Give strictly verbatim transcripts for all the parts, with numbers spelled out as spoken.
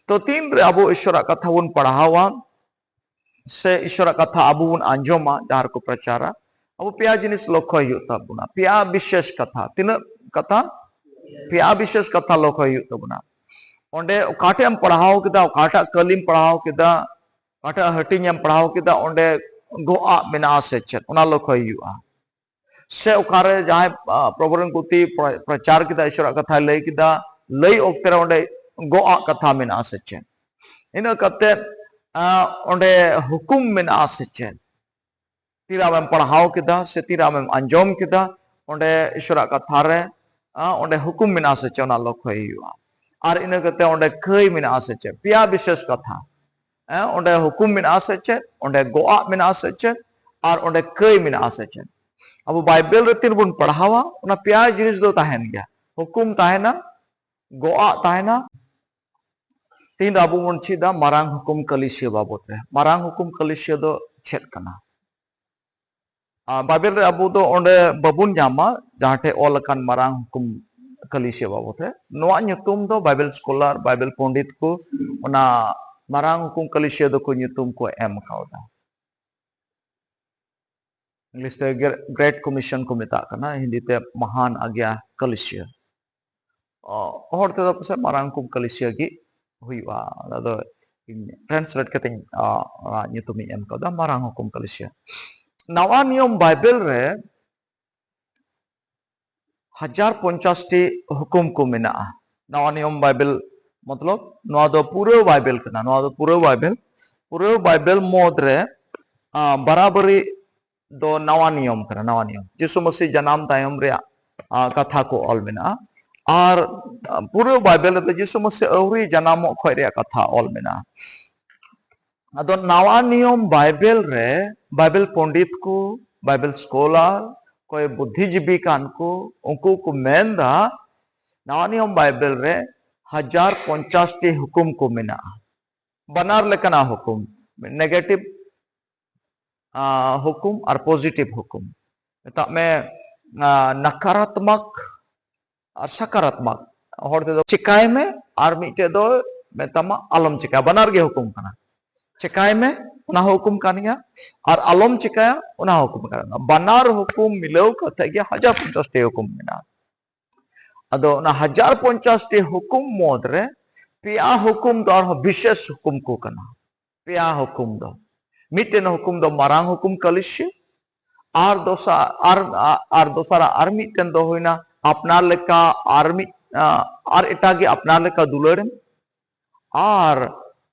ᱛᱚ ᱛᱤᱱᱨᱮ ᱟᱵᱚ ᱤᱥᱚᱨᱟᱜ ᱠᱟᱛᱷᱟ ᱵᱚᱱ ᱯᱟᱲᱦᱟᱣᱟ ᱥᱮ ᱤᱥᱚᱨᱟᱜ ᱠᱟᱛᱷᱟ ᱟᱵᱚ ᱵᱚᱱ ᱟᱸᱡᱚᱢᱟ, ᱡᱟᱦᱟᱸ ᱨᱮᱠᱚ ᱯᱨᱚᱪᱟᱨᱟ, ᱟᱵᱚ ᱯᱮᱭᱟ ᱡᱤᱱᱤᱥ ᱞᱚᱠᱠᱷᱚᱭ ᱦᱩᱭᱩᱜ ᱛᱟᱵᱚᱱᱟ᱾ ᱯᱮᱭᱟ ᱵᱤᱥᱮᱥ ᱠᱟᱛᱷᱟ᱾ ᱛᱤᱱᱟᱹᱜ ᱠᱟᱛᱷᱟ? ᱯᱮᱭᱟ ᱵᱤᱥᱮᱥ ᱠᱟᱛᱷᱟ ᱞᱚᱠᱠᱷᱚᱭ ᱦᱩᱭᱩᱜ ᱛᱟᱵᱚᱱᱟ᱾ ᱚᱸᱰᱮ ᱚᱠᱟᱴᱟᱜ ᱮᱢ ᱯᱟᱲᱦᱟᱣ ᱠᱮᱫᱟ, ᱚᱠᱟᱴᱟᱜ ᱠᱟᱹᱞᱤᱢ ᱯᱟᱲᱦᱟᱣ ᱠᱮᱫᱟ, ᱚᱠᱟᱴᱟᱜ ᱦᱟᱹᱴᱤᱧ ᱮᱢ ᱯᱟᱲᱦᱟᱣ ᱠᱮᱫᱟ, ᱚᱸᱰᱮ ᱜᱚᱜ ᱟᱜ ᱢᱮᱱᱟᱜᱼᱟ ᱥᱮ ᱪᱮᱫ, ᱚᱱᱟ ᱞᱚᱠᱠᱷᱚᱭ ᱦᱩᱭᱩᱜᱼᱟ᱾ ᱥᱮ ᱚᱠᱟᱨᱮ ᱡᱟᱦᱟᱸᱭ, ᱟ, ᱯᱨᱚᱵᱷᱩ ᱨᱮᱱ ᱜᱩᱛᱤ ᱯᱨᱚ-, ᱯᱨᱚᱪᱟᱨ ᱠᱮᱫᱟ, ᱤᱥᱚᱨᱟᱜ ᱠᱟᱛᱷᱟᱭ ᱞᱟᱹᱭ ᱠᱮᱫᱟ, ᱞᱟᱹᱭ ᱚᱠᱛᱮ ᱨᱮ ᱚᱸᱰᱮ ᱜᱚᱜ ᱟᱜ ᱠᱟᱛᱷᱟ ᱢᱮᱱᱟᱜᱼᱟ ᱥᱮ ᱪᱮᱫ? ᱤᱱᱟᱹ ᱠᱟᱛᱮ, ᱟ, ᱚᱸᱰᱮ ᱦᱩᱠᱩᱢ ᱢᱮᱱᱟᱜᱼᱟ ᱥᱮ ᱪᱮᱫ? ᱛᱤᱨᱮ ᱟᱢᱮᱢ ᱯᱟᱲᱦᱟᱣ ᱠᱮᱫᱟ ᱥᱮ ᱛᱤᱨᱮ ᱟᱢᱮᱢ ᱟᱸᱡᱚᱢ ᱠᱮᱫᱟ, ᱚᱸᱰᱮ ᱤᱥᱚᱨᱟᱜ ᱠᱟᱛᱷᱟ ᱨᱮ, ᱟ, ᱚᱸᱰᱮ ᱦᱩᱠᱩᱢ ᱢᱮᱱᱟᱜᱼᱟ ᱥᱮ ᱪᱮᱫ, ᱚᱱᱟ ᱞᱚᱠᱠᱷᱚᱭ ᱦᱩᱭᱩᱜᱼᱟ᱾ ᱟᱨ ᱤᱱᱟᱹ ᱠᱟᱛᱮ ᱚᱸᱰᱮ ᱠᱟᱹᱭ ᱢᱮᱱᱟᱜᱼᱟ ᱥᱮ ᱪᱮᱫ, ᱯᱮᱭᱟ ᱵᱤᱥᱮᱥ ᱠᱟᱛᱷᱟ᱾ ᱦᱮᱸ, ᱚᱸᱰᱮ ᱦᱩᱠᱩᱢ ᱢᱮᱱᱟᱜᱼᱟ ᱥᱮ ᱪᱮᱫ, ᱚᱸᱰᱮ ᱜᱚᱜ ᱟᱜ ᱢᱮᱱᱟᱜᱼᱟ ᱥᱮ ᱪᱮᱫ, ᱟᱨ ᱚᱸᱰᱮ ᱠᱟᱹᱭ ᱢᱮᱱᱟᱜᱼᱟ ᱥᱮ ᱪᱮᱫ? ᱟᱵᱚ ᱵᱟᱭᱵᱮᱞ ᱨᱮ ᱛᱤᱱ ᱵᱚᱱ ᱯᱟᱲᱦᱟᱣᱟ, ᱚᱱᱟ ᱯᱮᱭᱟ ᱡᱤᱱᱤᱥ ᱫᱚ ᱛᱟᱦᱮᱱ ᱜᱮᱭᱟ᱾ ᱦᱩᱠᱩᱢ ᱛᱟᱦᱮᱱᱟ, ᱜᱚᱜ ᱟᱜ ᱛᱟᱦᱮᱱᱟ᱾ ᱛᱤᱦᱤᱧ ᱫᱚ ᱟᱵᱚ ᱵᱚᱱ ᱪᱮᱫᱟ ᱢᱟᱨᱟᱝ ᱦᱩᱠᱩᱢ ᱠᱟᱹᱞᱤᱥᱤᱭᱟᱹ ᱵᱟᱵᱚᱛ ᱨᱮ᱾ ᱢᱟᱨᱟᱝ ᱦᱩᱠᱩᱢ ᱠᱟᱹᱞᱤᱥᱤᱭᱟᱹ ᱫᱚ ᱪᱮᱫ ᱠᱟᱱᱟ? ᱟᱨ ᱵᱟᱭᱵᱮᱞ ᱨᱮ ᱟᱵᱚ ᱫᱚ ᱚᱸᱰᱮ ᱵᱟᱵᱚᱱ ᱧᱟᱢᱟ ᱡᱟᱦᱟᱸ ᱴᱷᱮᱡ ᱚᱞ ᱟᱠᱟᱱ ᱢᱟᱨᱟᱝ ᱦᱩᱠᱩᱢ ᱠᱟᱹᱞᱤᱥᱤᱭᱟᱹ ᱵᱟᱵᱚᱛ ᱨᱮ᱾ ᱱᱚᱣᱟ ᱧᱩᱛᱩᱢ ᱫᱚ ᱵᱟᱭᱵᱮᱞ ᱥᱠᱚᱞᱟᱨ, ᱵᱟᱭᱵᱮᱞ ᱯᱚᱱᱰᱤᱛ ᱠᱚ ᱚᱱᱟ ᱢᱟᱨᱟᱝ ᱦᱩᱠᱩᱢ ᱠᱟᱹᱞᱤᱥᱤᱭᱟᱹ ᱫᱚᱠᱚ ᱧᱩᱛᱩᱢ ᱠᱚ ᱮᱢ ᱠᱟᱣᱫᱟ᱾ ᱤᱝᱞᱤᱥ ᱛᱮ ᱜᱨᱮᱴ ᱠᱚᱢᱤᱥᱚᱱ ᱠᱚ ᱢᱮᱛᱟᱜ ᱠᱟᱱᱟ, ᱦᱤᱱᱫᱤ ᱛᱮ ᱢᱟᱦᱟᱱ ᱟᱜᱽᱭᱟ ᱠᱟᱞᱤᱥᱭᱟ᱾ ᱚ, ᱦᱚᱲ ᱛᱮᱫᱚ ᱯᱟᱥᱮᱡ ᱢᱟᱨᱟᱝ ᱦᱩᱠᱩᱢ ᱠᱟᱞᱤᱥᱭᱟ ᱜᱮ ᱦᱩᱭᱩᱜᱼᱟ᱾ ᱟᱫᱚ ᱤᱧ ᱴᱨᱟᱱᱥᱞᱮᱴ ᱠᱟᱛᱮᱧ, ᱟ, ᱚᱱᱟ ᱧᱩᱛᱩᱢᱤᱧ ᱮᱢ ᱠᱟᱣᱫᱟ, ᱢᱟᱨᱟᱝ ᱦᱩᱠᱩᱢ ᱠᱟᱞᱤᱥᱭᱟ᱾ ᱱᱟᱣᱟ ᱱᱤᱭᱚᱢ ᱵᱟᱭᱵᱮᱞ ᱨᱮ ᱦᱟᱡᱟᱨ ᱯᱚᱧᱪᱟᱥ ᱴᱤ ᱦᱩᱠᱩᱢ ᱠᱚ ᱢᱮᱱᱟᱜᱼᱟ᱾ ᱱᱟᱣᱟ ᱱᱤᱭᱚᱢ ᱵᱟᱭᱵᱮᱞ ᱢᱚᱛᱞᱚᱵ ᱱᱚᱣᱟ ᱫᱚ ᱯᱩᱨᱟᱹ ᱵᱟᱭᱵᱮᱞ ᱠᱟᱱᱟ᱾ ᱱᱚᱣᱟ ᱫᱚ ᱯᱩᱨᱟᱹ ᱵᱟᱭᱵᱮᱞ, ᱯᱩᱨᱟᱹ ᱵᱟᱭᱵᱮᱞ ᱢᱩᱫᱽ ᱨᱮ, ᱟ, ᱵᱟᱨᱟᱵᱟᱨᱤ ᱫᱚ ᱱᱟᱣᱟ ᱱᱤᱭᱚᱢ ᱠᱟᱱᱟ, ᱱᱟᱣᱟ ᱱᱤᱭᱚᱢ᱾ ᱡᱤᱥᱩ ᱢᱟᱹᱥᱤ ᱡᱟᱱᱟᱢ ᱛᱟᱭᱚᱢ ᱨᱮᱭᱟᱜ, ᱟ, ᱠᱟᱛᱷᱟ ᱠᱚ ᱚᱞ ᱢᱮᱱᱟᱜᱼᱟ᱾ ᱟᱨ, ᱟ, ᱯᱩᱨᱟᱹ ᱵᱟᱭᱵᱮᱞ ᱨᱮᱫᱚ ᱡᱤᱥᱩ ᱢᱟᱹᱥᱤ ᱟᱹᱣᱨᱤ ᱡᱟᱱᱟᱢᱚᱜ ᱠᱷᱚᱡ ᱨᱮᱭᱟᱜ ᱠᱟᱛᱷᱟ ᱚᱞ ᱢᱮᱱᱟᱜᱼᱟ᱾ ᱟᱫᱚ ᱱᱟᱣᱟ ᱱᱤᱭᱚᱢ ᱵᱟᱭᱵᱮᱞ ᱨᱮ, ᱵᱟᱭᱵᱮᱞ ᱯᱚᱱᱰᱤᱛ ᱠᱚ, ᱵᱟᱭᱵᱮᱞ ᱥᱠᱚᱞᱟᱨ, ᱚᱠᱚᱭ ᱵᱩᱫᱽᱫᱷᱤᱡᱤᱵᱤ ᱠᱟᱱ ᱠᱚ, ᱩᱱᱠᱩ ᱠᱚ ᱢᱮᱱᱫᱟ, ᱱᱟᱣᱟ ᱱᱤᱭᱚᱢ ᱵᱟᱭᱵᱮᱞ ᱨᱮ ᱦᱟᱡᱟᱨ ᱯᱚᱧᱪᱟᱥ ᱴᱤ ᱦᱩᱠᱩᱢ ᱠᱚ ᱢᱮᱱᱟᱜᱼᱟ᱾ ᱵᱟᱱᱟᱨ ᱞᱮᱠᱟᱱᱟᱜ ᱦᱩᱠᱩᱢ, ᱱᱮᱜᱮᱴᱤᱵᱷ, ᱟ, ᱦᱩᱠᱩᱢ ᱟᱨ ᱯᱚᱡᱤᱴᱤᱵᱷ ᱦᱩᱠᱩᱢ᱾ ᱢᱮᱛᱟᱜ ᱢᱮ, ᱟ, ᱱᱟᱠᱟᱨᱟᱛᱢᱚᱠ ᱟᱨ ᱥᱟᱠᱟᱨᱟᱛᱢᱚᱠ᱾ ᱦᱚᱲ ᱛᱮᱫᱚ ᱪᱤᱠᱟᱭ ᱢᱮ, ᱟᱨ ᱢᱤᱫᱴᱮᱡ ᱫᱚ ᱢᱮᱛᱟᱢᱟ ᱟᱞᱚᱢ ᱪᱤᱠᱟᱹᱭᱟ, ᱵᱟᱱᱟᱨ ᱜᱮ ᱦᱩᱠᱩᱢ ᱠᱟᱱᱟ᱾ ᱪᱤᱠᱟᱭ ᱢᱮ, ᱚᱱᱟ ᱦᱚᱸ ᱦᱩᱠᱩᱢ ᱠᱟᱱ ᱜᱮᱭᱟ, ᱟᱨ ᱟᱞᱚᱢ ᱪᱤᱠᱟᱹᱭᱟ, ᱚᱱᱟ ᱦᱚᱸ ᱦᱩᱠᱩᱢ ᱠᱟᱱ ᱜᱮᱭᱟ᱾ ᱵᱟᱱᱟᱨ ᱦᱩᱠᱩᱢ ᱢᱤᱞᱟᱹᱣ ᱠᱟᱛᱮ ᱜᱮ ᱦᱟᱡᱟᱨ ᱯᱚᱧᱪᱟᱥ ᱴᱤ ᱦᱩᱠᱩᱢ ᱢᱮᱱᱟᱜᱼᱟ᱾ ᱟᱫᱚ ᱚᱱᱟ ᱦᱟᱡᱟᱨ ᱯᱚᱧᱪᱟᱥ ᱴᱤ ᱦᱩᱠᱩᱢ ᱢᱩᱫᱽ ᱨᱮ ᱯᱮᱭᱟ ᱦᱩᱠᱩᱢ ᱫᱚ ᱟᱨᱦᱚᱸ ᱵᱤᱥᱮᱥ ᱦᱩᱠᱩᱢ ᱠᱚ ᱠᱟᱱᱟ᱾ ᱯᱮᱭᱟ ᱦᱩᱠᱩᱢ ᱫᱚ, ᱢᱤᱫᱴᱮᱱ ᱦᱩᱠᱩᱢ ᱫᱚ ᱢᱟᱨᱟᱝ ᱦᱩᱠᱩᱢ ᱠᱟᱹᱞᱤᱥᱤ, ᱟᱨ ᱫᱚᱥᱟᱨ ᱟᱨ ᱟᱨ ᱫᱚᱥᱟᱨᱟᱜ ᱟᱨ ᱢᱤᱫᱴᱮᱱ ᱫᱚ ᱦᱩᱭᱱᱟ ᱟᱯᱱᱟᱨ ᱞᱮᱠᱟ ᱟᱨ ᱢᱤᱫ ᱟᱨ ᱮᱴᱟᱜ ᱜᱮ ᱟᱯᱱᱟᱨ ᱞᱮᱠᱟ ᱫᱩᱞᱟᱹᱲᱮᱢ, ᱟᱨ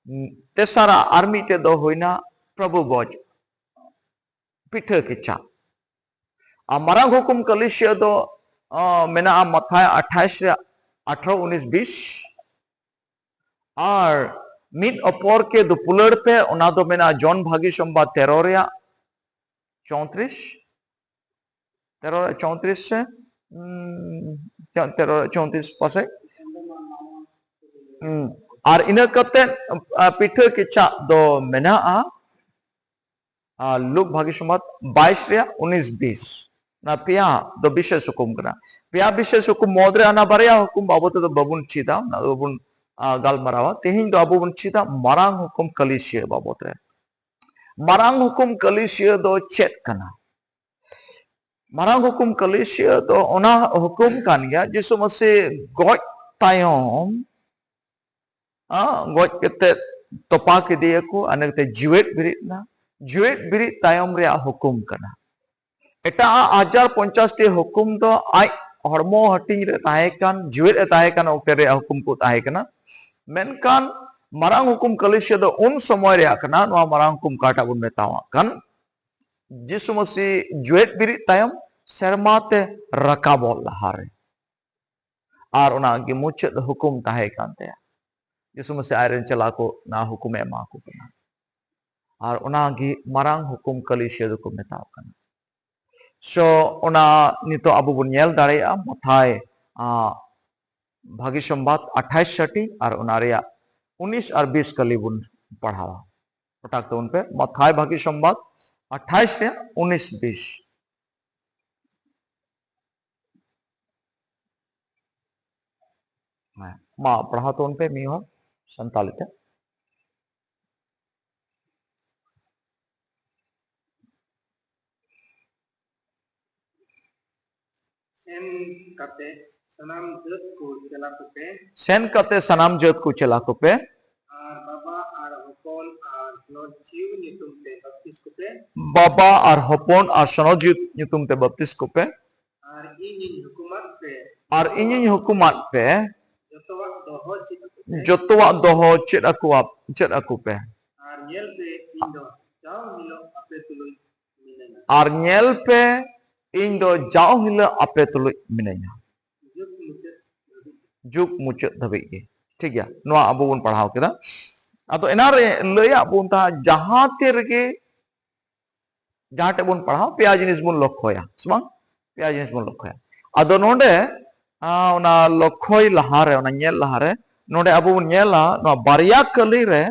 ᱛᱮᱥᱟᱨᱟᱜ ᱟᱨ ᱢᱤᱫᱴᱮᱱ ᱫᱚ ᱦᱩᱭᱱᱟ ᱯᱨᱚᱵᱷᱩ ᱵᱚᱡ, ᱯᱤᱴᱷᱟᱹ ᱠᱮᱪᱟ᱾ ᱟᱨ ᱢᱟᱨᱟᱝ ᱦᱩᱠᱩᱢ ᱠᱟᱹᱞᱤᱥᱤᱭᱟᱹ ᱫᱚ ᱟᱸ, ᱢᱮᱱᱟᱜᱼᱟ ᱢᱟᱛᱷᱟᱭ ᱟᱴᱷᱟᱭᱤᱥ ᱨᱮᱭᱟᱜ ᱟᱴᱷᱨᱚ, ᱩᱱᱤᱥ, ᱵᱤᱥ᱾ ᱟᱨ ᱢᱤᱫ ᱚᱯᱚᱨ ᱠᱮ ᱫᱩᱯᱩᱞᱟᱹᱲ ᱯᱮ, ᱚᱱᱟ ᱫᱚ ᱢᱮᱱᱟᱜᱼᱟ ᱡᱚᱱ ᱵᱷᱟᱹᱜᱤ ᱥᱚᱢᱵᱟᱫ ᱛᱮᱨᱚ ᱨᱮᱭᱟᱜ ᱪᱳᱭᱛᱨᱤᱥ, ᱛᱮᱨᱚ ᱨᱮᱭᱟᱜ ᱪᱳᱭᱛᱨᱤᱥ ᱥᱮ ᱩᱸ, ᱪᱚ-, ᱛᱮᱨᱚ ᱨᱮᱭᱟᱜ ᱪᱳᱭᱛᱨᱤᱥ ᱯᱟᱥᱮᱡ᱾ ᱩᱸ, ᱟᱨ ᱤᱱᱟᱹ ᱠᱟᱛᱮ ᱟᱸ, ᱯᱤᱴᱷᱟᱹ ᱠᱮᱪᱟᱜ ᱫᱚ ᱢᱮᱱᱟᱜᱼᱟ ᱟᱨ ᱞᱩᱠ ᱵᱷᱟᱹᱜᱤ ᱥᱚᱢᱵᱟᱫ ᱵᱟᱭᱤᱥ ᱨᱮᱭᱟᱜ ᱩᱱᱤᱥ, ᱵᱤᱥ᱾ ᱚᱱᱟ ᱯᱮᱭᱟ ᱫᱚ ᱵᱤᱥᱮᱥ ᱦᱩᱠᱩᱢ ᱠᱟᱱᱟ᱾ ᱯᱮᱭᱟ ᱵᱤᱥᱮᱥ ᱦᱩᱠᱩᱢ ᱢᱩᱫᱽ ᱨᱮ ᱚᱱᱟ ᱵᱟᱨᱭᱟ ᱦᱩᱠᱩᱢ ᱵᱟᱵᱚᱫ ᱛᱮᱫᱚ ᱵᱟᱵᱚᱱ ᱪᱮᱫᱟ, ᱚᱱᱟ ᱫᱚ ᱵᱟᱵᱚᱱ, ᱟ, ᱜᱟᱞᱢᱟᱨᱟᱣᱟ᱾ ᱛᱮᱦᱮᱧ ᱫᱚ ᱟᱵᱚ ᱵᱚᱱ ᱪᱮᱫᱟ ᱢᱟᱨᱟᱝ ᱦᱩᱠᱩᱢ ᱠᱟᱹᱞᱤᱥᱤᱭᱟᱹ ᱵᱟᱵᱚᱫ ᱨᱮ᱾ ᱢᱟᱨᱟᱝ ᱦᱩᱠᱩᱢ ᱠᱟᱹᱞᱤᱥᱤᱭᱟᱹ ᱫᱚ ᱪᱮᱫ ᱠᱟᱱᱟ? ᱢᱟᱨᱟᱝ ᱦᱩᱠᱩᱢ ᱠᱟᱹᱞᱤᱥᱤᱭᱟᱹ ᱫᱚ ᱚᱱᱟ ᱦᱩᱠᱩᱢ ᱠᱟᱱ ᱜᱮᱭᱟ, ᱡᱤᱥᱩ ᱢᱟᱹᱥᱤ ᱜᱚᱡ ᱛᱟᱭᱚᱢ ᱟ, ᱜᱚᱡ ᱠᱟᱛᱮ ᱛᱚᱯᱟ ᱠᱮᱫᱮᱭᱟᱠᱚ, ᱤᱱᱟᱹ ᱠᱟᱛᱮ ᱡᱤᱣᱮᱫ ᱵᱮᱨᱮᱫ ᱮᱱᱟ᱾ ᱡᱤᱣᱮᱫ ᱵᱮᱨᱮᱫ ᱛᱟᱭᱚᱢ ᱨᱮᱭᱟᱜ ᱦᱩᱠᱩᱢ ᱠᱟᱱᱟ᱾ ᱮᱴᱟᱜ ᱦᱟᱡᱟᱨ ᱯᱚᱧᱪᱟᱥ ᱴᱤ ᱦᱩᱠᱩᱢ ᱫᱚ ᱟᱡ ᱦᱚᱲᱢᱚ ᱦᱟᱹᱴᱤᱧ ᱨᱮ ᱛᱟᱦᱮᱸ ᱠᱟᱱ, ᱡᱤᱣᱮᱫ ᱮ ᱛᱟᱦᱮᱸ ᱠᱟᱱ ᱚᱠᱛᱮ ᱨᱮᱭᱟᱜ ᱦᱩᱠᱩᱢ ᱠᱚ ᱛᱟᱦᱮᱸ ᱠᱟᱱᱟ᱾ ᱢᱮᱱᱠᱷᱟᱱ ᱢᱟᱨᱟᱝ ᱦᱩᱠᱩᱢ ᱠᱟᱹᱞᱤᱥᱤᱭᱟᱹ ᱫᱚ ᱩᱱ ᱥᱚᱢᱚᱭ ᱨᱮᱭᱟᱜ ᱠᱟᱱᱟ, ᱱᱚᱣᱟ ᱢᱟᱨᱟᱝ ᱦᱩᱠᱩᱢ ᱚᱠᱟᱴᱟᱜ ᱵᱚᱱ ᱢᱮᱛᱟᱣᱟᱜ ᱠᱟᱱ, ᱡᱤᱥᱩ ᱢᱟᱹᱥᱤ ᱡᱤᱣᱮᱫ ᱵᱮᱨᱮᱫ ᱛᱟᱭᱚᱢ ᱥᱮᱨᱢᱟ ᱛᱮ ᱨᱟᱠᱟᱵᱚᱜ ᱞᱟᱦᱟᱨᱮ᱾ ᱟᱨ ᱚᱱᱟ ᱜᱮ ᱢᱩᱪᱟᱹᱫ ᱦᱩᱠᱩᱢ ᱛᱟᱦᱮᱸ ᱠᱟᱱ ᱛᱟᱭᱟ᱾ ᱡᱤᱥᱩ ᱢᱟᱹᱥᱤ ᱟᱡᱨᱮᱱ ᱪᱮᱞᱟ ᱠᱚ ᱚᱱᱟ ᱦᱩᱠᱩᱢᱮ ᱮᱢᱟ ᱠᱚ ᱠᱟᱱᱟ᱾ ᱟᱨ ᱚᱱᱟ ᱜᱮ ᱢᱟᱨᱟᱝ ᱦᱩᱠᱩᱢ ᱠᱟᱹᱞᱤᱥᱤᱭᱟᱹ ᱫᱚᱠᱚ ᱢᱮᱛᱟᱣ ᱠᱟᱱᱟ᱾ So, ᱚᱱᱟ ᱱᱤᱛᱚᱜ ᱟᱵᱚ ᱵᱚᱱ ᱧᱮᱞ ᱫᱟᱲᱮᱭᱟᱜᱼᱟ, ᱢᱟᱛᱷᱟᱭ, ᱟ, ᱵᱷᱟᱹᱜᱤ ᱥᱚᱢᱵᱟᱫ ᱟᱴᱷᱟᱭᱤᱥ ᱦᱟᱹᱴᱤᱧ ᱟᱨ ᱚᱱᱟ ᱨᱮᱭᱟᱜ ᱩᱱᱤᱥ ᱟᱨ ᱵᱤᱥ ᱠᱟᱹᱞᱤ ᱵᱚᱱ ᱯᱟᱲᱦᱟᱣᱟ᱾ ᱚᱴᱟᱜ ᱛᱟᱵᱚᱱ ᱯᱮ, ᱢᱟᱛᱷᱟᱭ ᱵᱷᱟᱹᱜᱤ ᱥᱚᱢᱵᱟᱫ ᱟᱴᱷᱟᱭᱤᱥ ᱨᱮᱭᱟᱜ ᱩᱱᱤᱥ ᱵᱤᱥ᱾ ᱦᱮᱸ, ᱢᱟ ᱯᱟᱲᱦᱟᱣ ᱛᱟᱵᱚᱱ ᱯᱮ ᱢᱤᱫ ᱦᱚᱲ᱾ ᱥᱟᱱᱛᱟᱲᱤ ᱛᱮ᱾ ᱥᱮᱱ ᱠᱟᱛᱮ ᱥᱟᱱᱟᱢ ᱡᱟᱹᱛ ᱠᱚ ᱪᱮᱞᱟ ᱠᱚᱯᱮ᱾ ᱥᱮᱱ ᱠᱟᱛᱮ ᱥᱟᱱᱟᱢ ᱡᱟᱹᱛ ᱠᱚ ᱪᱮᱞᱟ ᱠᱚᱯᱮ᱾ ᱟᱨ ᱵᱟᱵᱟ ᱟᱨ ᱦᱚᱯᱚᱱ ᱟᱨ ᱥᱚᱱᱚᱛ ᱡᱤᱣᱤ ᱧᱩᱛᱩᱢ ᱛᱮ ᱵᱟᱯᱛᱤᱥ ᱠᱚᱯᱮ᱾ ᱵᱟᱵᱟ ᱟᱨ ᱦᱚᱯᱚᱱ ᱟᱨ ᱥᱚᱱᱚᱛ ᱡᱤᱣᱤ ᱧᱩᱛᱩᱢ ᱛᱮ ᱵᱟᱯᱛᱤᱥ ᱠᱚᱯᱮ᱾ ᱟᱨ ᱤᱧᱤᱧ ᱦᱩᱠᱩᱢᱟᱫ ᱯᱮ᱾ ᱟᱨ ᱤᱧᱤᱧ ᱦᱩᱠᱩᱢᱟᱫ ᱯᱮ᱾ ᱡᱚᱛᱚᱣᱟᱜ ᱫᱚᱦᱚ ᱪᱮᱫ ᱟᱠᱚ ᱯᱮ᱾ ᱡᱚᱛᱚᱣᱟᱜ ᱫᱚᱦᱚ ᱪᱮᱫ ᱟᱠᱚᱣᱟ, ᱪᱮᱫ ᱟᱠᱚ ᱯᱮ᱾ ᱟᱨ ᱧᱮᱞ ᱯᱮ, ᱤᱧ ᱫᱚ ᱡᱟᱣ ᱦᱤᱞᱳᱜ ᱟᱯᱮ ᱛᱩᱞᱩᱡ ᱢᱤᱱᱟᱹᱧᱟ᱾ ᱟᱨ ᱧᱮᱞ ᱯᱮ, ᱤᱧ ᱫᱚ ᱡᱟᱣ ᱦᱤᱞᱳᱜ ᱟᱯᱮ ᱛᱩᱞᱩᱡ ᱢᱤᱱᱟᱹᱧᱟ᱾ ᱡᱩᱜᱽ ᱢᱩᱪᱟᱹᱫ ᱫᱷᱟᱹᱵᱤᱡ᱾ ᱡᱩᱜᱽ ᱢᱩᱪᱟᱹᱫ ᱫᱷᱟᱹᱵᱤᱡ ᱜᱮ᱾ ᱴᱷᱤᱠ ᱜᱮᱭᱟ, ᱱᱚᱣᱟ ᱟᱵᱚ ᱵᱚᱱ ᱯᱟᱲᱦᱟᱣ ᱠᱮᱫᱟ᱾ ᱟᱫᱚ ᱮᱱᱟᱱ ᱨᱮ ᱞᱟᱹᱭᱟᱫ ᱵᱚᱱ ᱛᱟᱦᱮᱸᱫ, ᱡᱟᱦᱟᱸ ᱛᱤ ᱨᱮᱜᱮ ᱡᱟᱦᱟᱸ ᱴᱷᱮᱡ ᱵᱚᱱ ᱯᱟᱲᱦᱟᱣ, ᱯᱮᱭᱟ ᱡᱤᱱᱤᱥ ᱵᱚᱱ ᱞᱚᱠᱠᱷᱚᱭᱟ, ᱥᱮ ᱵᱟᱝ? ᱯᱮᱭᱟ ᱡᱤᱱᱤᱥ ᱵᱚᱱ ᱞᱚᱠᱠᱷᱚᱭᱟ᱾ ᱟᱫᱚ ᱱᱚᱰᱮ, ᱟ, ᱚᱱᱟ ᱞᱚᱠᱠᱷᱚᱭ ᱞᱟᱦᱟᱨᱮ, ᱚᱱᱟ ᱧᱮᱞ ᱞᱟᱦᱟᱨᱮ, ᱱᱚᱰᱮ ᱟᱵᱚ ᱵᱚᱱ ᱧᱮᱞᱟ, ᱱᱚᱣᱟ ᱵᱟᱨᱭᱟ ᱠᱟᱹᱞᱤ ᱨᱮ